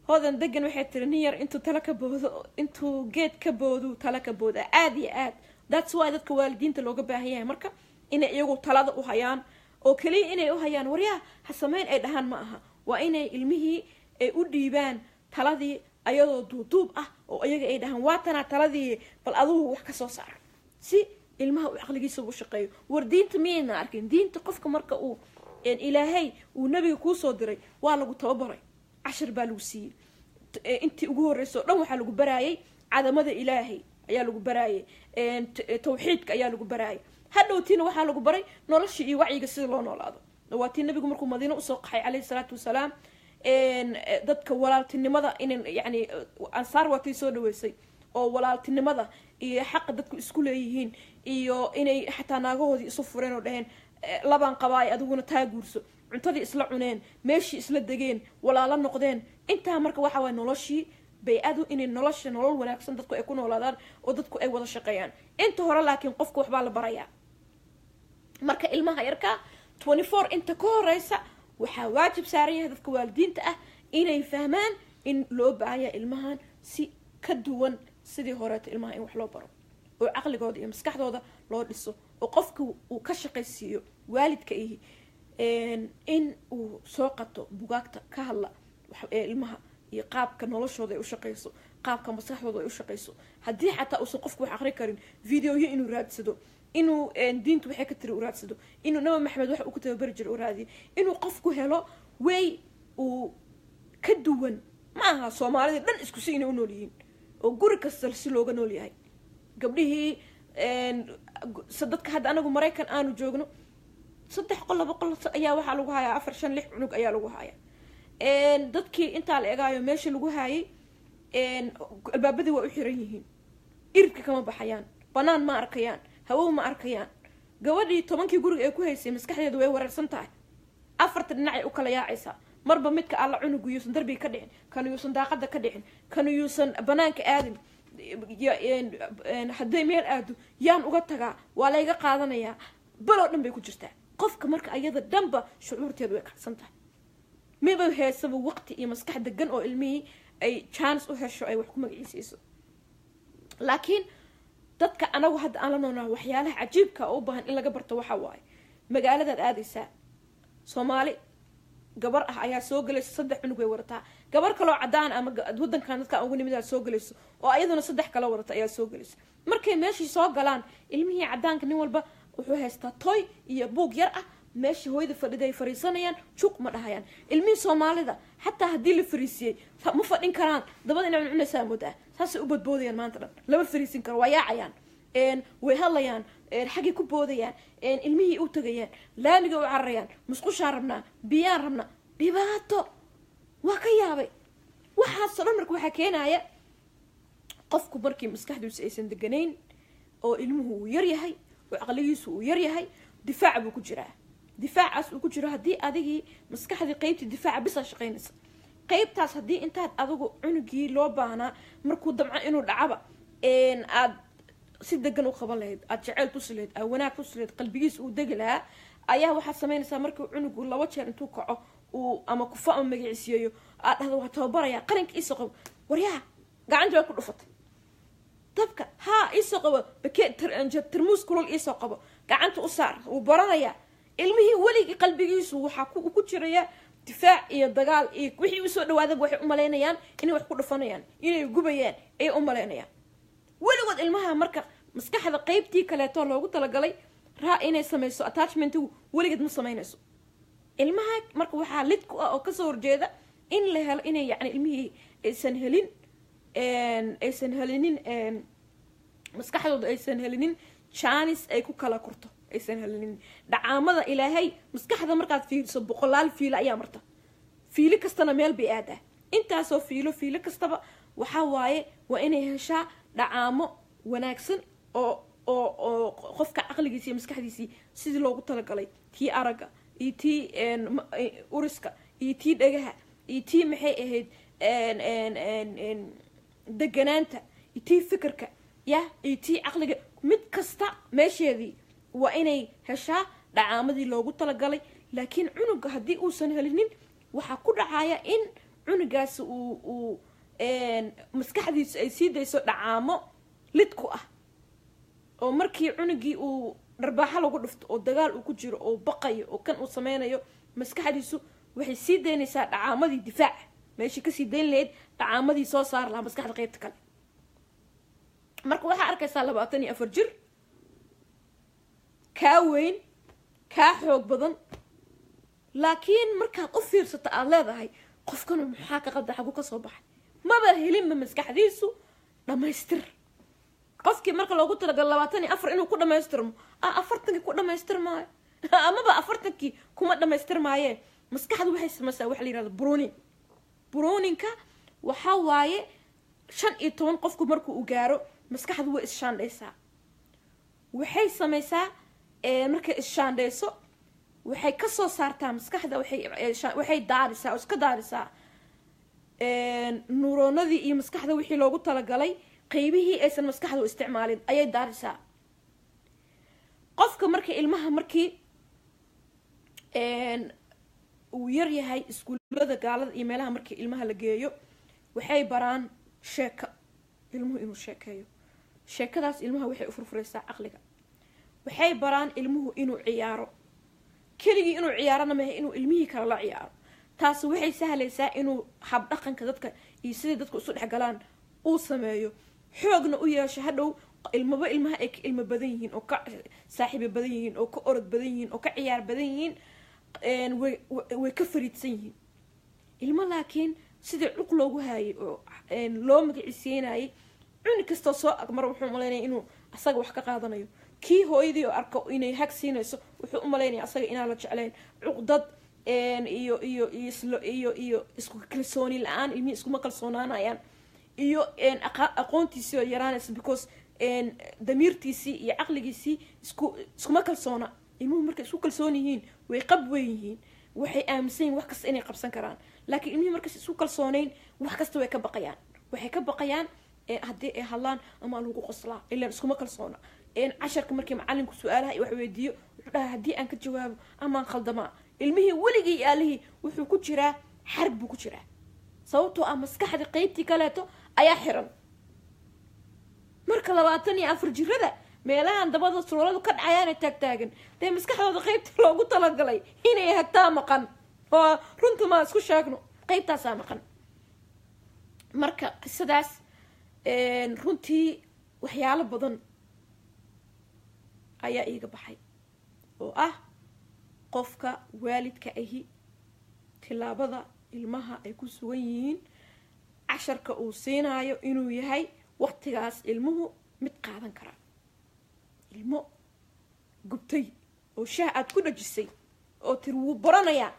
Hodan Degan waxay tiri, "Nin yar intuu tala ka boodo, intuu geed ka boodu tala ka booda." Aada iyo aad. That's why dadka waalidiinta looga baahan yahay marka inay iyagu talada u hayaan oo keliya inay u hayaan waryaha ha sameyn ay dhahaan ma aha. Waa inay ilmihii ay u dhiibaan taladii ayadoo duuduub ah oo iyaga ay dhahaan, "Waa tanaa taladii, bal adugu wax ka soo saar," si ilmaha uu caqligiisa u shaqeeyo. War diinta miyayna arkin? Diinta qofka marka uu Ilaahay uu nabiga kuusoo diray, waa lagu tababaray, cashar baa lagu siiyey. Intii ugu horreysay o dhan waxaa lagu baraayay cadamada Ilaahay ayaa lagu baraayay, tawxiidka ayaa lagu baraayay. Hadhowtiina waxaa lagu baray noloshii iyo wacyiga sida loo noolaado. Waa tii nabigu markuu Madiino usoo qaxay caleyhi salaatu wasalaam, dadka walaaltinimada in yani Ansaar waa tii soo dhaweysay oo walaaltinimada iyo xaqa dadku isku leeyihiin iyo inay xataa naagahoodii isu fureen oo dhaheen, "Labaan qabaay, adiguna taa guurso." Cuntadii isla cuneen, meeshii isla degeen, walaalo noqdeen. Intaa marka waxa waay noloshii bay-adu inay nolosha nolol wanaagsan dadku ay ku noolaadaan oo dadku ay wada shaqeeyaan. Inta hore laakiin qofka waxbaa la barayaa. Marka ilmaha yarka 24 inta ka horeysa waxaa waajib saaran yahay dadka waalidiinta ah inay fahmaan in loo baahan yahay ilmahan si ka duwan sidii horeeto ilmaha in wax loo baro oo caqligooda iyo maskaxdooda loo dhiso oo qofka uu ka shaqaysiiyo waalidka ihi in uu soo qato bugaagta ka hadla ilmaha iyo qaabka noloshooda ay u shaqeyso, qaabka maskaxdooda ay u shaqeyso. Haddii xataa uusan qofku wax aqri karin, videoyo inuu raadsado, inuu diintu waxay ka tiri u raadsado, inuu Nabi Maxamed wax uu ku tababari jiray u raadiyo, inuu qofku helo way uu ka duwan. Ma aha Soomaalida dhan isku si inay u nool yihiin oo guri kasta si looga nool yahay. Gabdhihii dadka hadda anagu Maraykan aanu joogno, saddex qol, laba qol ayaa waxaa lagu hayaa afar, shan, lix cunug ayaa lagu hayaa. Dadkii intaa la egaayo meesha lagu haayay. Albaabadii waa u xiran yihiin, iridka kama baxayaan, banaan ma arkayaan, hawow ma arkayaan. Gabadhii 10kii guriga ay ku haysay maskaxdeedu way wareersan tahay, afarta dhinacay u kala yaacaysaa. Marba midka alla cunugu yuusan darbiga ka dhicin, kanu yuusan daaqada ka dhicin, kanu yuusan banaanka aadin, hadday meel aado yaan uga tagaa, waa layga qaadanayaa, baloo dhan bay ku jirtaa. Qofka marka ayada dhanba shucuurteedu way kacsan tahay, miba heesaba waqti iyo maskax degan oo ilmihii ay chance u hesho ay wax ku magaciisiiso. Laakiin dadka anagu hadda aan la noolnahay waxyaalaha cajiibka oo u baahan in laga barto waxa waaye, magaaladaad aadaysaa, Soomaali gabar ah ayaa soo gelaysa, 3 cunug way wadataa. Gabar kaloo cadaan ama wadankan dadka ugu nimid soo gelayso oo ayaduna 3 kale wadata ayaa soo gelaysa. Markay meeshii soo galaan ilmihii cadaanka nin walba wuxuu haystaa toy iyo buug yar ah, meeshii hooyada fadhida ay fariisanayaan, juuq ma dhahayaan. Ilmihii Soomaalida xataa haddii la fariisiyey ma fadhin karaan, dabada inay cunaysaa moodaa, saasay u badboodayaan maanta dhan, lama fariisin karo, waa yaacayaan, way hadlayaan, xaggay ku boodayaan, ilmihii u tagayaan, laamiga u cararayaan, musqushaan rabnaa, biyaan rabnaa, dhibaato. Waa ka yaabay waxaasoo dhan. Marka waxaa keenaya qofku markii maskaxdiisu aysan deganayn oo ilmuhu uu yar yahay oo caqligiisu uu yar yahay, difaac buu ku jiraa. Difaacaas uu ku jiro haddii adigii maskaxdii qeybtii difaaca bisaa shaqaynaysa, qeybtaas haddii intaad adigu cunugii loo baahnaa markuu damco inuu dhacaba aad si degan u qaban lahayd, aad jaceyl tusi lahayd, aad wanaag tusi lahayd, qalbigiisa uu degi lahaa, ayaa waxaad samaynaysaa markii cunugu 2 jeer intuu kaco uu ama kufo ama magiciisiyeeyo, aad dhahdo waa tababaraya, qalinka iisoo qabo, waryaha gacantii waa ku dhufatay dabka, haa iisoo qabo, tarmuus kulul iisoo qabo, gacanta u saar, wuu baranayaa. Ilmihii weligii qalbigiisu waxaa ku jiraya difaac iyo dagaal, iyo wixii usoo dhawaadaba waxay u malaynayaan inay wax ku dhufanayaan, inay gubayaan ayay u malaynayaan weligood. Ilmaha marka maskaxda qeybtii kaleeto loogu talagalay raa inay samayso attachmentigu weligeed ma samaynayso. Ilmaha marka waxaa lid ku ah oo kasoo horjeeda in la helo inay yani ilmihii aysan helin, aysan helinin maskaxdooda, aysan helinin janis ay ku kala korto, aysan helinin dhacaamada Ilaahay. Maskaxda markaad fiiriso boqolaal fiilo ayaa marta, fiilo kastana meel bay aadaa, intaasoo fiilo, fiilo kastaba waxaa waaye waa inay heshaa dhacaamo wanaagsan oo oo oo qofka caqligiisi iyo maskaxdiisii sidii loogu talagalay, tii aragga iyo tii uriska iyo tii dhagaha iyo tii maxay ahayd deganaanta iyo tii fikirka ya iyo tii caqliga, mid kasta meesheedii waa inay heshaa dhacaamadii loogu talagalay. Laakiin cunuga haddii uusan helinin waxaa ku dhacaya in cunugaasi uu maskaxdiisu ay sii dayso dhacaamo lid ku ah, oo markii cunugii uu dharbaaxo lagu dhufto oo dagaal uu ku jiro oo baqayo oo kan uu sameynayo, maskaxdiisu waxay sii daynaysaa dhacaamadii difaaca, meeshii kasii dayn lahayd dhacaamadii soo saari lahaa maskaxda qeybta kale. Marka waxaa arkaysaa 24 jir kaa weyn, kaa xoog badan, laakiin markaad u fiirsato aada leedahay qofkanu maxaa ka qalda, xagu ka soo baxay, maba helinba maskaxdiisu dhamaystir. Qofkii marka loogu talagalo 24 inuu ku dhamaystirmo, 40kii ku dhamaystirmaayo, amaba 40kii kuma dhamaystirmaayee. Maskaxdu waxay samaysaa waxa la yihahdo pruning. Pruningka waxaa waaye 15 qofku markuu u gaaro maskaxdu way isshaandhaysaa. Waxay samaysaa markay isshaandhayso waxay kasoo saartaa maskaxda, waxay daarisaa oo iska daarisaa nuuroonadii iyo maskaxda wixii loogu talagalay, qeybihii aysan maskaxdu isticmaalin ayay daarisaa. Qofka marka ilmaha markii uu yar yahay, iskuullada gaalada iyo meelaha markii ilmaha la geeyo waxay baraan sheeko, ilmuhu inuu sheekeeyo. Sheekadaas ilmaha waxay u furfuraysaa caqliga. Waxay baraan ilmuhu inuu ciyaaro, keligii inuu ciyaarona mahe, inuu ilmihii kale la ciyaaro. Taasi waxay sahlaysaa inuu habdhaqanka dadka iyo sidai dadku isu dhexgalaan uu sameeyo, xoogna u yeesho. Hadhow ilmaba ilmaha ay ka ilmo badan yihiin oo ka saaxiibo badan yihiin oo ka orod badan yihiin oo ka ciyaar badan yihiin, way ka fariidsan yihiin ilmo. Laakiin sidii cuq loogu haayay oo loo magacisiinayay, cunug kastoo soo agmar wuxuu umalaynaya inuu asaga wax ka qaadanayo. Kii hooyadii oo arko inay hag siinayso wuxuu umalaynaya asaga inaan la jeclayn. Cuqdad iyo iyo iyo iyo iyo isku kalsooni la-aan, ilmihii iskuma kalsoonaanayaan. Iyo aqoontiisii oo yaraanaysa, because damiirtiisii iyo caqligiisii iskuma kalsoona. Ilmuhu markay isku kalsoon yihiin way qab weyn yihiin, waxay aaminsan yihin wax kasta inay qabsan karaan. Laakiin ilmihii markays isku kalsoonayn, wax kasta way ka baqayaan. Waxay ka baqayaan haddii ay hadlaan ama lagu qoslaa, ilaan iskuma kalsoona. Casharka markii macalinku su-aalaha wax weydiiyo, wuxuu dhaha haddii aan ka jawaabo amaan khaldamaa. Ilmihii weligii iyo aalihii wuxuu ku jiraa xarg buu ku jiraa, sababtoo ah maskaxda qeybtii kaleeto ayaa xiran. Marka 24 jirada meelahan dabada surooladu ka dhacayaana taagtaagan, dee maskaxdooda qeybta loogu talagalay inay hagtaa maqan. Oo runta maa isku sheegno, qeybtaasaa maqan. Marka qisadaas runtii waxyaalo badan ayaa iiga baxay, oo ah qofka waalidka ahi tillaabada ilmaha ay ku sugan yihiin, casharka uu siinaayo inuu yahay waqtigaas ilmuhu mid qaadan kara. Ilmo gubtay oo shaah aad ku dhajisay oo tiri wuu baranayaa.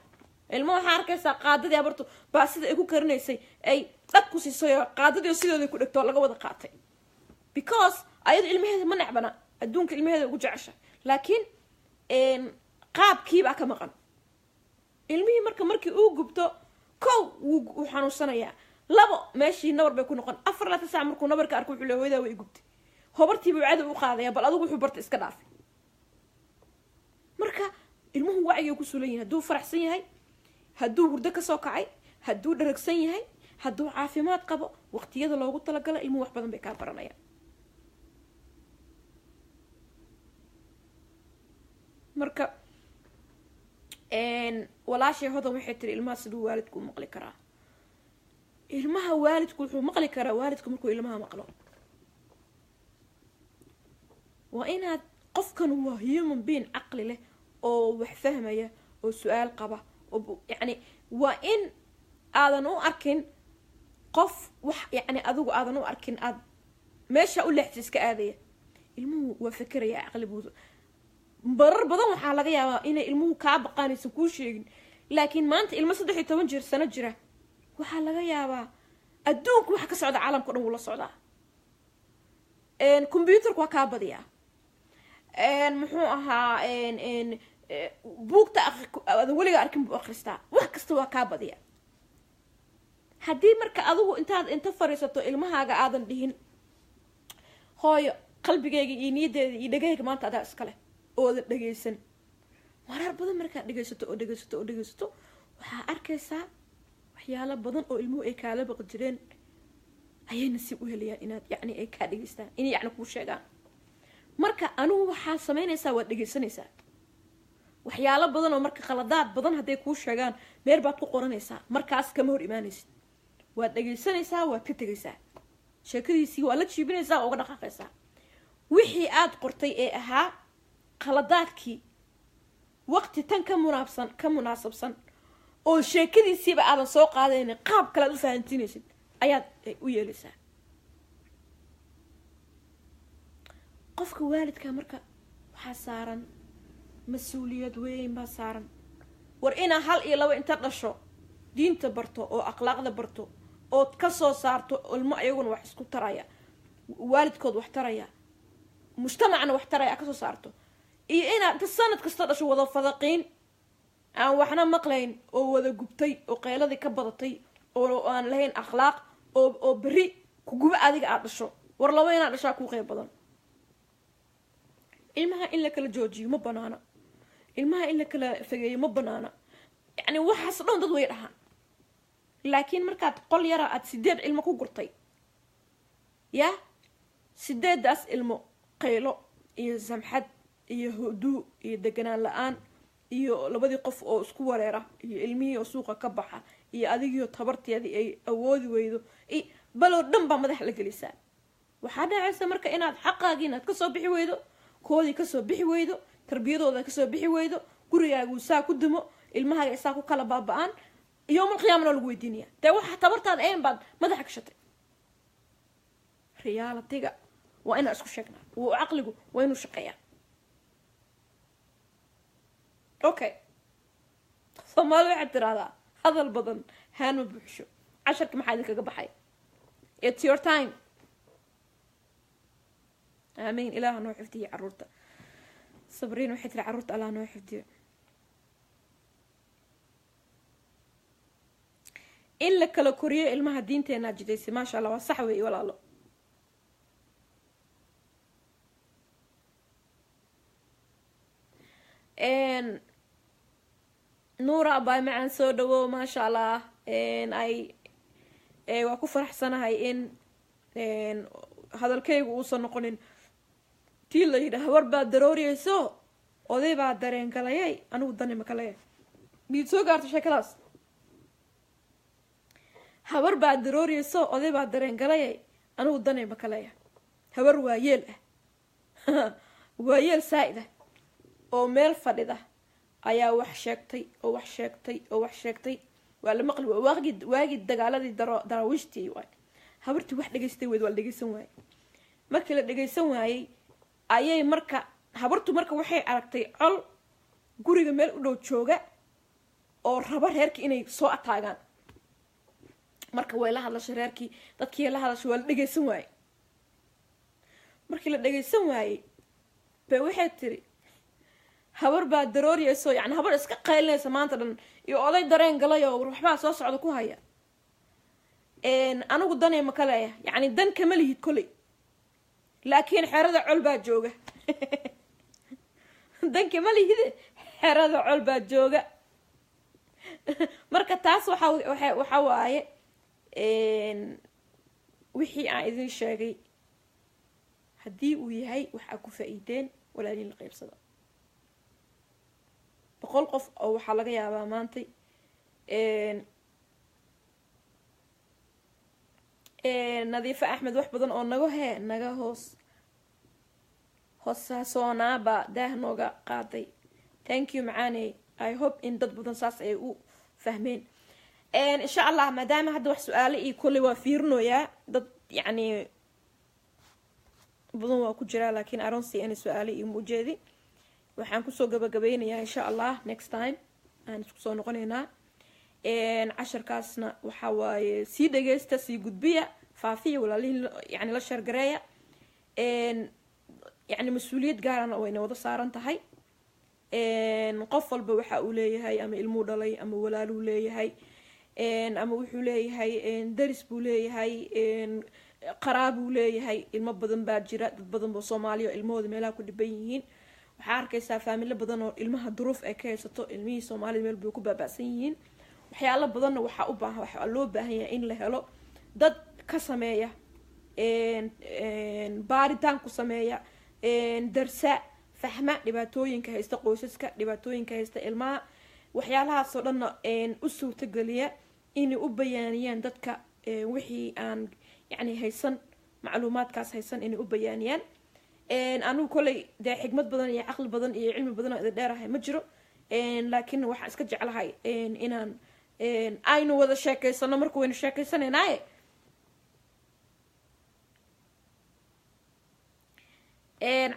Ilmo waxaa arkaysaa qaadadii abarto baa sida ay ku karinaysay ay dhag ku siisay, oo qaadadii oo sidooday ku dhegto oo laga wada qaatay, because ayadu ilmaheeda ma necbana, adduunka ilmaheeda ugu jecesha, laakiin qaabkiibaa ka maqan ilmihii. Marka markii uu gubto, kow wuu xanuunsanayaa, labo meeshii nabar bay ku noqon. 24 saac markuu nabarka arko wuxuu le hooyadaa way gubtay, hobartiibuu cadow u qaadaya. Bal adigu wuxuu bartay iska dhaafay. Marka ilmuhu wacyigay ku sulan yihin, hadduu faraxsan yahay, hadduu hurdo kasoo kacay, hadduu dharagsan yahay, hadduu caafimaad qabo, waqtiyada loogu talagalo ilmuhu wax badan bay kaa baranayaan. Marka walaashay Hodan waxay tiri, ilmaha siduu waalidku u maqli karaa? Ilmaha waalidku wuxuu maqli karaa waalidku markuu ilmaha maqlo. Waa inaad qofkan waa human being caqli leh oo wax fahmaya oo su-aal qaba, oo yacni waa in aadan u arkin qof wax, yacni adigu aadan u arkin aad meesha u leexsa iska aadaya. Ilmuhu waa fekeraya, caqli buu barar badan. Waxaa laga yaabaa inay ilmuhu kaa baqaanaysan kuu sheegin, laakiin maanta ilmo 13 jir sano jira waxaa laga yaabaa adduunku waxa ka socda caalamka o dhan wuu la socdaa, computerku waa kaa badiyaa, muxuu ahaa, buugta aadan weliga arkin buu akristaa, wax kasta waa kaa badiya. Haddii marka adigu intaad inta fariisato ilmahaaga aadan dhihin hooyo qalbigayga iyo niyaddeeda iyo dhegahayga maanta adaa iskale, oodan dhegaysan marar badan, markaad dhegaysato oo dhegaysato oo dhegaysato, waxaa arkaysaa waxyaalo badan oo ilmuhu ay kaala baqi jireen ayay nasiib u helayaan inaad yacni ay kaa dhegaystaan, inay yacni kuu sheegaan. Marka anigu waxaa samaynaysaa waad dhegaysanaysaa waxyaalo badan oo marka khaladaad badan hadday kuu sheegaan, meel baad ku qoranaysaa. Markaas kama hor imaanaysid, waad dhegaysanaysaa, waad ka tegaysaa sheekadiisii, waad la jiibinaysaa, waa uga dhaqaaqaysaa. Wixii aad qortay ee ahaa khaladaadkii, waqti tan ka munaabsan ka munaasabsan oo sheekadiisiiba aadan soo qaadaynin, qaab kale aad u fahansiinaysid ayaad u yeelaysaa qofka waalidka. Marka waxaa saaran mas-uuliyad weyn baa saaran. War inaa hal iyo laba inta dhasho diinta barto oo akhlaaqda barto ood ka soo saarto ilmo ayaguna wax isku taraya, waalidkood wax taraya, mujtamacna wax taraya kasoo saarto, iyo inaad inta sanad kasta dhasho wada fadaqiin aan waxna maqlayn oo wada gubtay oo qeyladii ka badatay oo aan lahayn akhlaaq oo berri kuguba adiga aada dhasho. War laba inaad dhashaa kuu qeyb badan. Ilmaha in la kala joojiyo ma banaana, ilmaha in la kala fageeyo ma banaana, yacni waxaas dhan dad way dhahaan. Laakiin markaad qol yara aada 8 ilmo ku gurtay, ya 8daas ilmo qaylo iyo samxad iyo huduu iyo deganaan la-aan iyo labadii qof oo isku wareera iyo ilmihii oo suuqa ka baxa iyo adigiio tabarteedii ay awoodi weydo, baloo dhan baa madax la gelisaa. Waxaa dhacaysa marka inaad xaqaagii inaad kasoo bixi weydo, koodii kasoo bixi weydo, tarbiyadooda kasoo bixi weydo, gurigaagu saa ku dumo, ilmahaaga isaa ku kala baaba-aan, yowmal qiyaamana lagu weydiinaya. Dee waxa tabartaada een baad madaxa gashatay. Realitiga waa inaan isku sheegnaa, caqligu waa inuu shaqeeyaa. Okay, Soomaali waxaad tiraahdaa hadal badan haan ma buuxsho. Casharka maxaa idinkaga baxay? It's your time. Aamiin. Ilaaha noo xifdiyo caruurta. Sabriin waxay tiri caruurta Allah noo xifdiyo. In la kala koriyo ilmaha diinteenaa jidaysay, maasha Allah, waa sax weey walaalo. Nuura abaay macaan, soo dhawow, maasha Allah. Ay waa ku faraxsanahay in hadalkaygu uusan noqonin tii la yidhaah war baad darooriyeyso, oday baa dareen galayay, anigu dani ma kaleya. Miid soo gaarto sheekadaas? Habar baad darooriyeyso, oday baa dareen galayay, anigu dani ma kaleya. Habar waayeel ah, waayeel saa-id ah oo meel fadhida ayaa wax sheegtay oo wax sheegtay oo wax sheegtay. Waa la maqli waagi dagaaladii daraawiishtii waay. Habartii wax dhegaystay weyd, waa la dhegeysan waayey. Markii la dhegeysan waayey ayay marka habartu marka waxay aragtay col guriga meel u dhow jooga oo raba reerkii inay soo ataagaan. Marka way la hadlashay reerkii, dadkii la hadlashay, waa la dhegeysan waayey. Markii la dhegeysan waayey bay waxay tiri habar baa darooriyeyso, yani habar iska qaylinaysa maanta dhan iyo oday dareen galay oo waxbaa soo socda ku haya, anigu danay ma kaleeya. Yacni dan kama lihid koley, laakiin xerada col baa jooga. Dan kama lihide, xerada col baa jooga. Marka taas waxa waaye wixii aan idin sheegay. Haddii uu yahay waxaa ku faa-iideen, walaaliin la qaybsada. 100 qof oo waxaa laga yaabaa maantay. Nadiifo Axmed, wax badan oo naga hee naga hoos hoosasoonaaba daah nooga qaaday. Thank you macaaney. I hope in dad badan saas ay u fahmeen, insha Allah. Maadaama hadda wax su-aale iyo kolley waa fiirinoyaa, dad yacni badan waa ku jiraa, laakiin I don't see any su-aale iyo muujeedi. Waxaan kusoo gabagabeynayaa, insha Allah next time aan isku soo noqonaynaa. Casharkaasna waxa waaye sii dhageysta, sii gudbiya, faafiya, walaalihiin yani la share gareeya. Yani mas-uuliyad gaarana wayna wada saaran tahay. Qof walba waxa uu leeyahay ama ilmuu dhalay ama walaaluu leeyahay ama wuxuu leeyahay daris buu leeyahay, qaraabuu leeyahay. Ilmo badan baa jira, dad badan boo Soomaaliya oo ilmahooda meelaha ku dhiban yihiin. Waxaa arkaysaa faamilo badan oo ilmaha duruuf ay ka haysato. Ilmihii Soomaalida meel bay ku baaba'san yihiin. Waxyaalo badanna waxaa u baahan, waxaa loo baahan yahay in la helo dad ka sameeya baaritaan ku sameeya, darsa, fahma dhibaatooyinka haysta qoysaska, dhibaatooyinka haysta ilmaha, waxyaalahaasoo dhanna u suurtageliya inay u bayaaniyaan dadka wixii aan yani haysan macluumaadkaas haysan, inay u bayaaniyaan. Anigu kolley dee xikmad badan iyo caqli badan iyo cilmi badan oo idin dheerahay ma jiro, laakiin waxaan iska jeclahay inaan aynu wada sheekeysano. Marka waynu sheekeysanaynaye,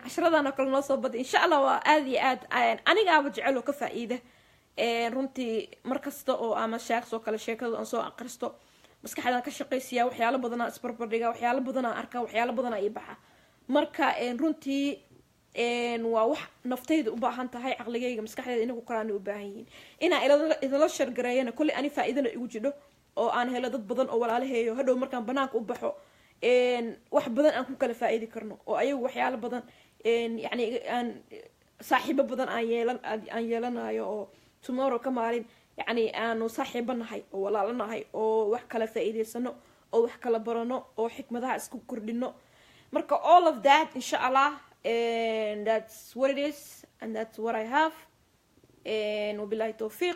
casharadan oo kale noo soo baday, insha Allah. Waa aada iyo aad anigaaba jecel oo ka faa-iida runtii. Mar kasta oo ama sheeksoo kale sheekada aan soo aqristo, maskaxdaan ka shaqaysiya, waxyaalo badanaa isbarbardhiga, waxyaalo badanaa arka, waxyaalo badanaa ii baxa. Marka runtii waa wax naftayda u baahan tahay, caqligayga, maskaxdayda inagu koraana u baahan yihiin inaa idinla share gareeyana. Kolley ani faa-iidana igu jidho oo aan helo dad badan oo walaalaheeyo hadhow markaan banaanka u baxo wax badan aan ku kala faa-iidi karno, oo ayagu waxyaalo badan yani aan saaxiibo badan aan yeelanayo, oo tomorrow ka maalin yacni aanu saaxiibo nahay oo walaalo nahay oo wax kala faa-iideysano oo wax kala barano oo xikmadaha isku kordhino. Marka all of that, insha Allah, and that's what it is and that's what I have, and wabillahi tawfiiq.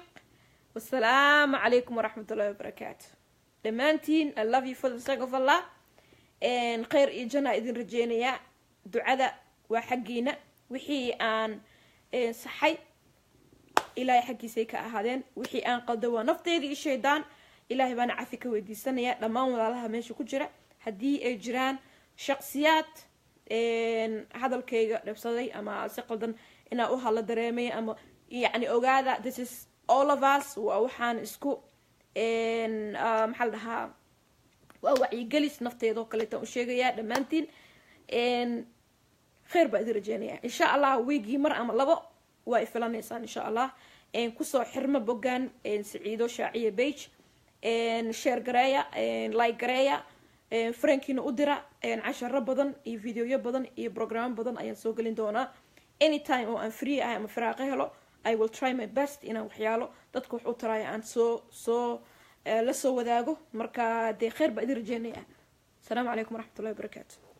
Wassalaamu calaykum waraxmat ullahi wabarakaatu dhammaantiin. I love you for the sake of Allah. Khayr iyo janna idin rajeynayaa. Ducada waa xaggiina. Wixii aan saxay Ilaahay xaggiisay ka ahaadeen, wixii aan qalda waa nafteedii iyo shaydaan. Ilaahay baana cafi ka weydiisanaya dhammaan walaalaha meesha ku jira. Haddii ay jiraan shaqsiyaad hadalkayga dhibsaday ama si qaldan inaa u hadla dareemay ama yacni, ogaada, this is all of us. Waa waxaan isku maxaa la dhahaa. Waa wacyigelis nafteedoo kaleetaan u sheegayaa. Dhammaantiin kheyr baa idin rajeynaya, insha Allah. Wiigii mar ama labo waa i filanaysaan, insha Allah. Kusoo xirma bogan Saciido Shaaciye page, share gareeya, like gareeya, friendkiina u dira. Casharo badan iyo videoyo badan iyo programo badan ayaan soo gelin doonaa. Anytime oo aan free ahay ama firaaqo helo, I will try my best inaan waxyaalo dadka wax u taraayo aan soo la soo wadaago. Marka dee kheyr baa idin rajeynaya. Asalaamu calaykum waraxmatullahi wabarakaatu.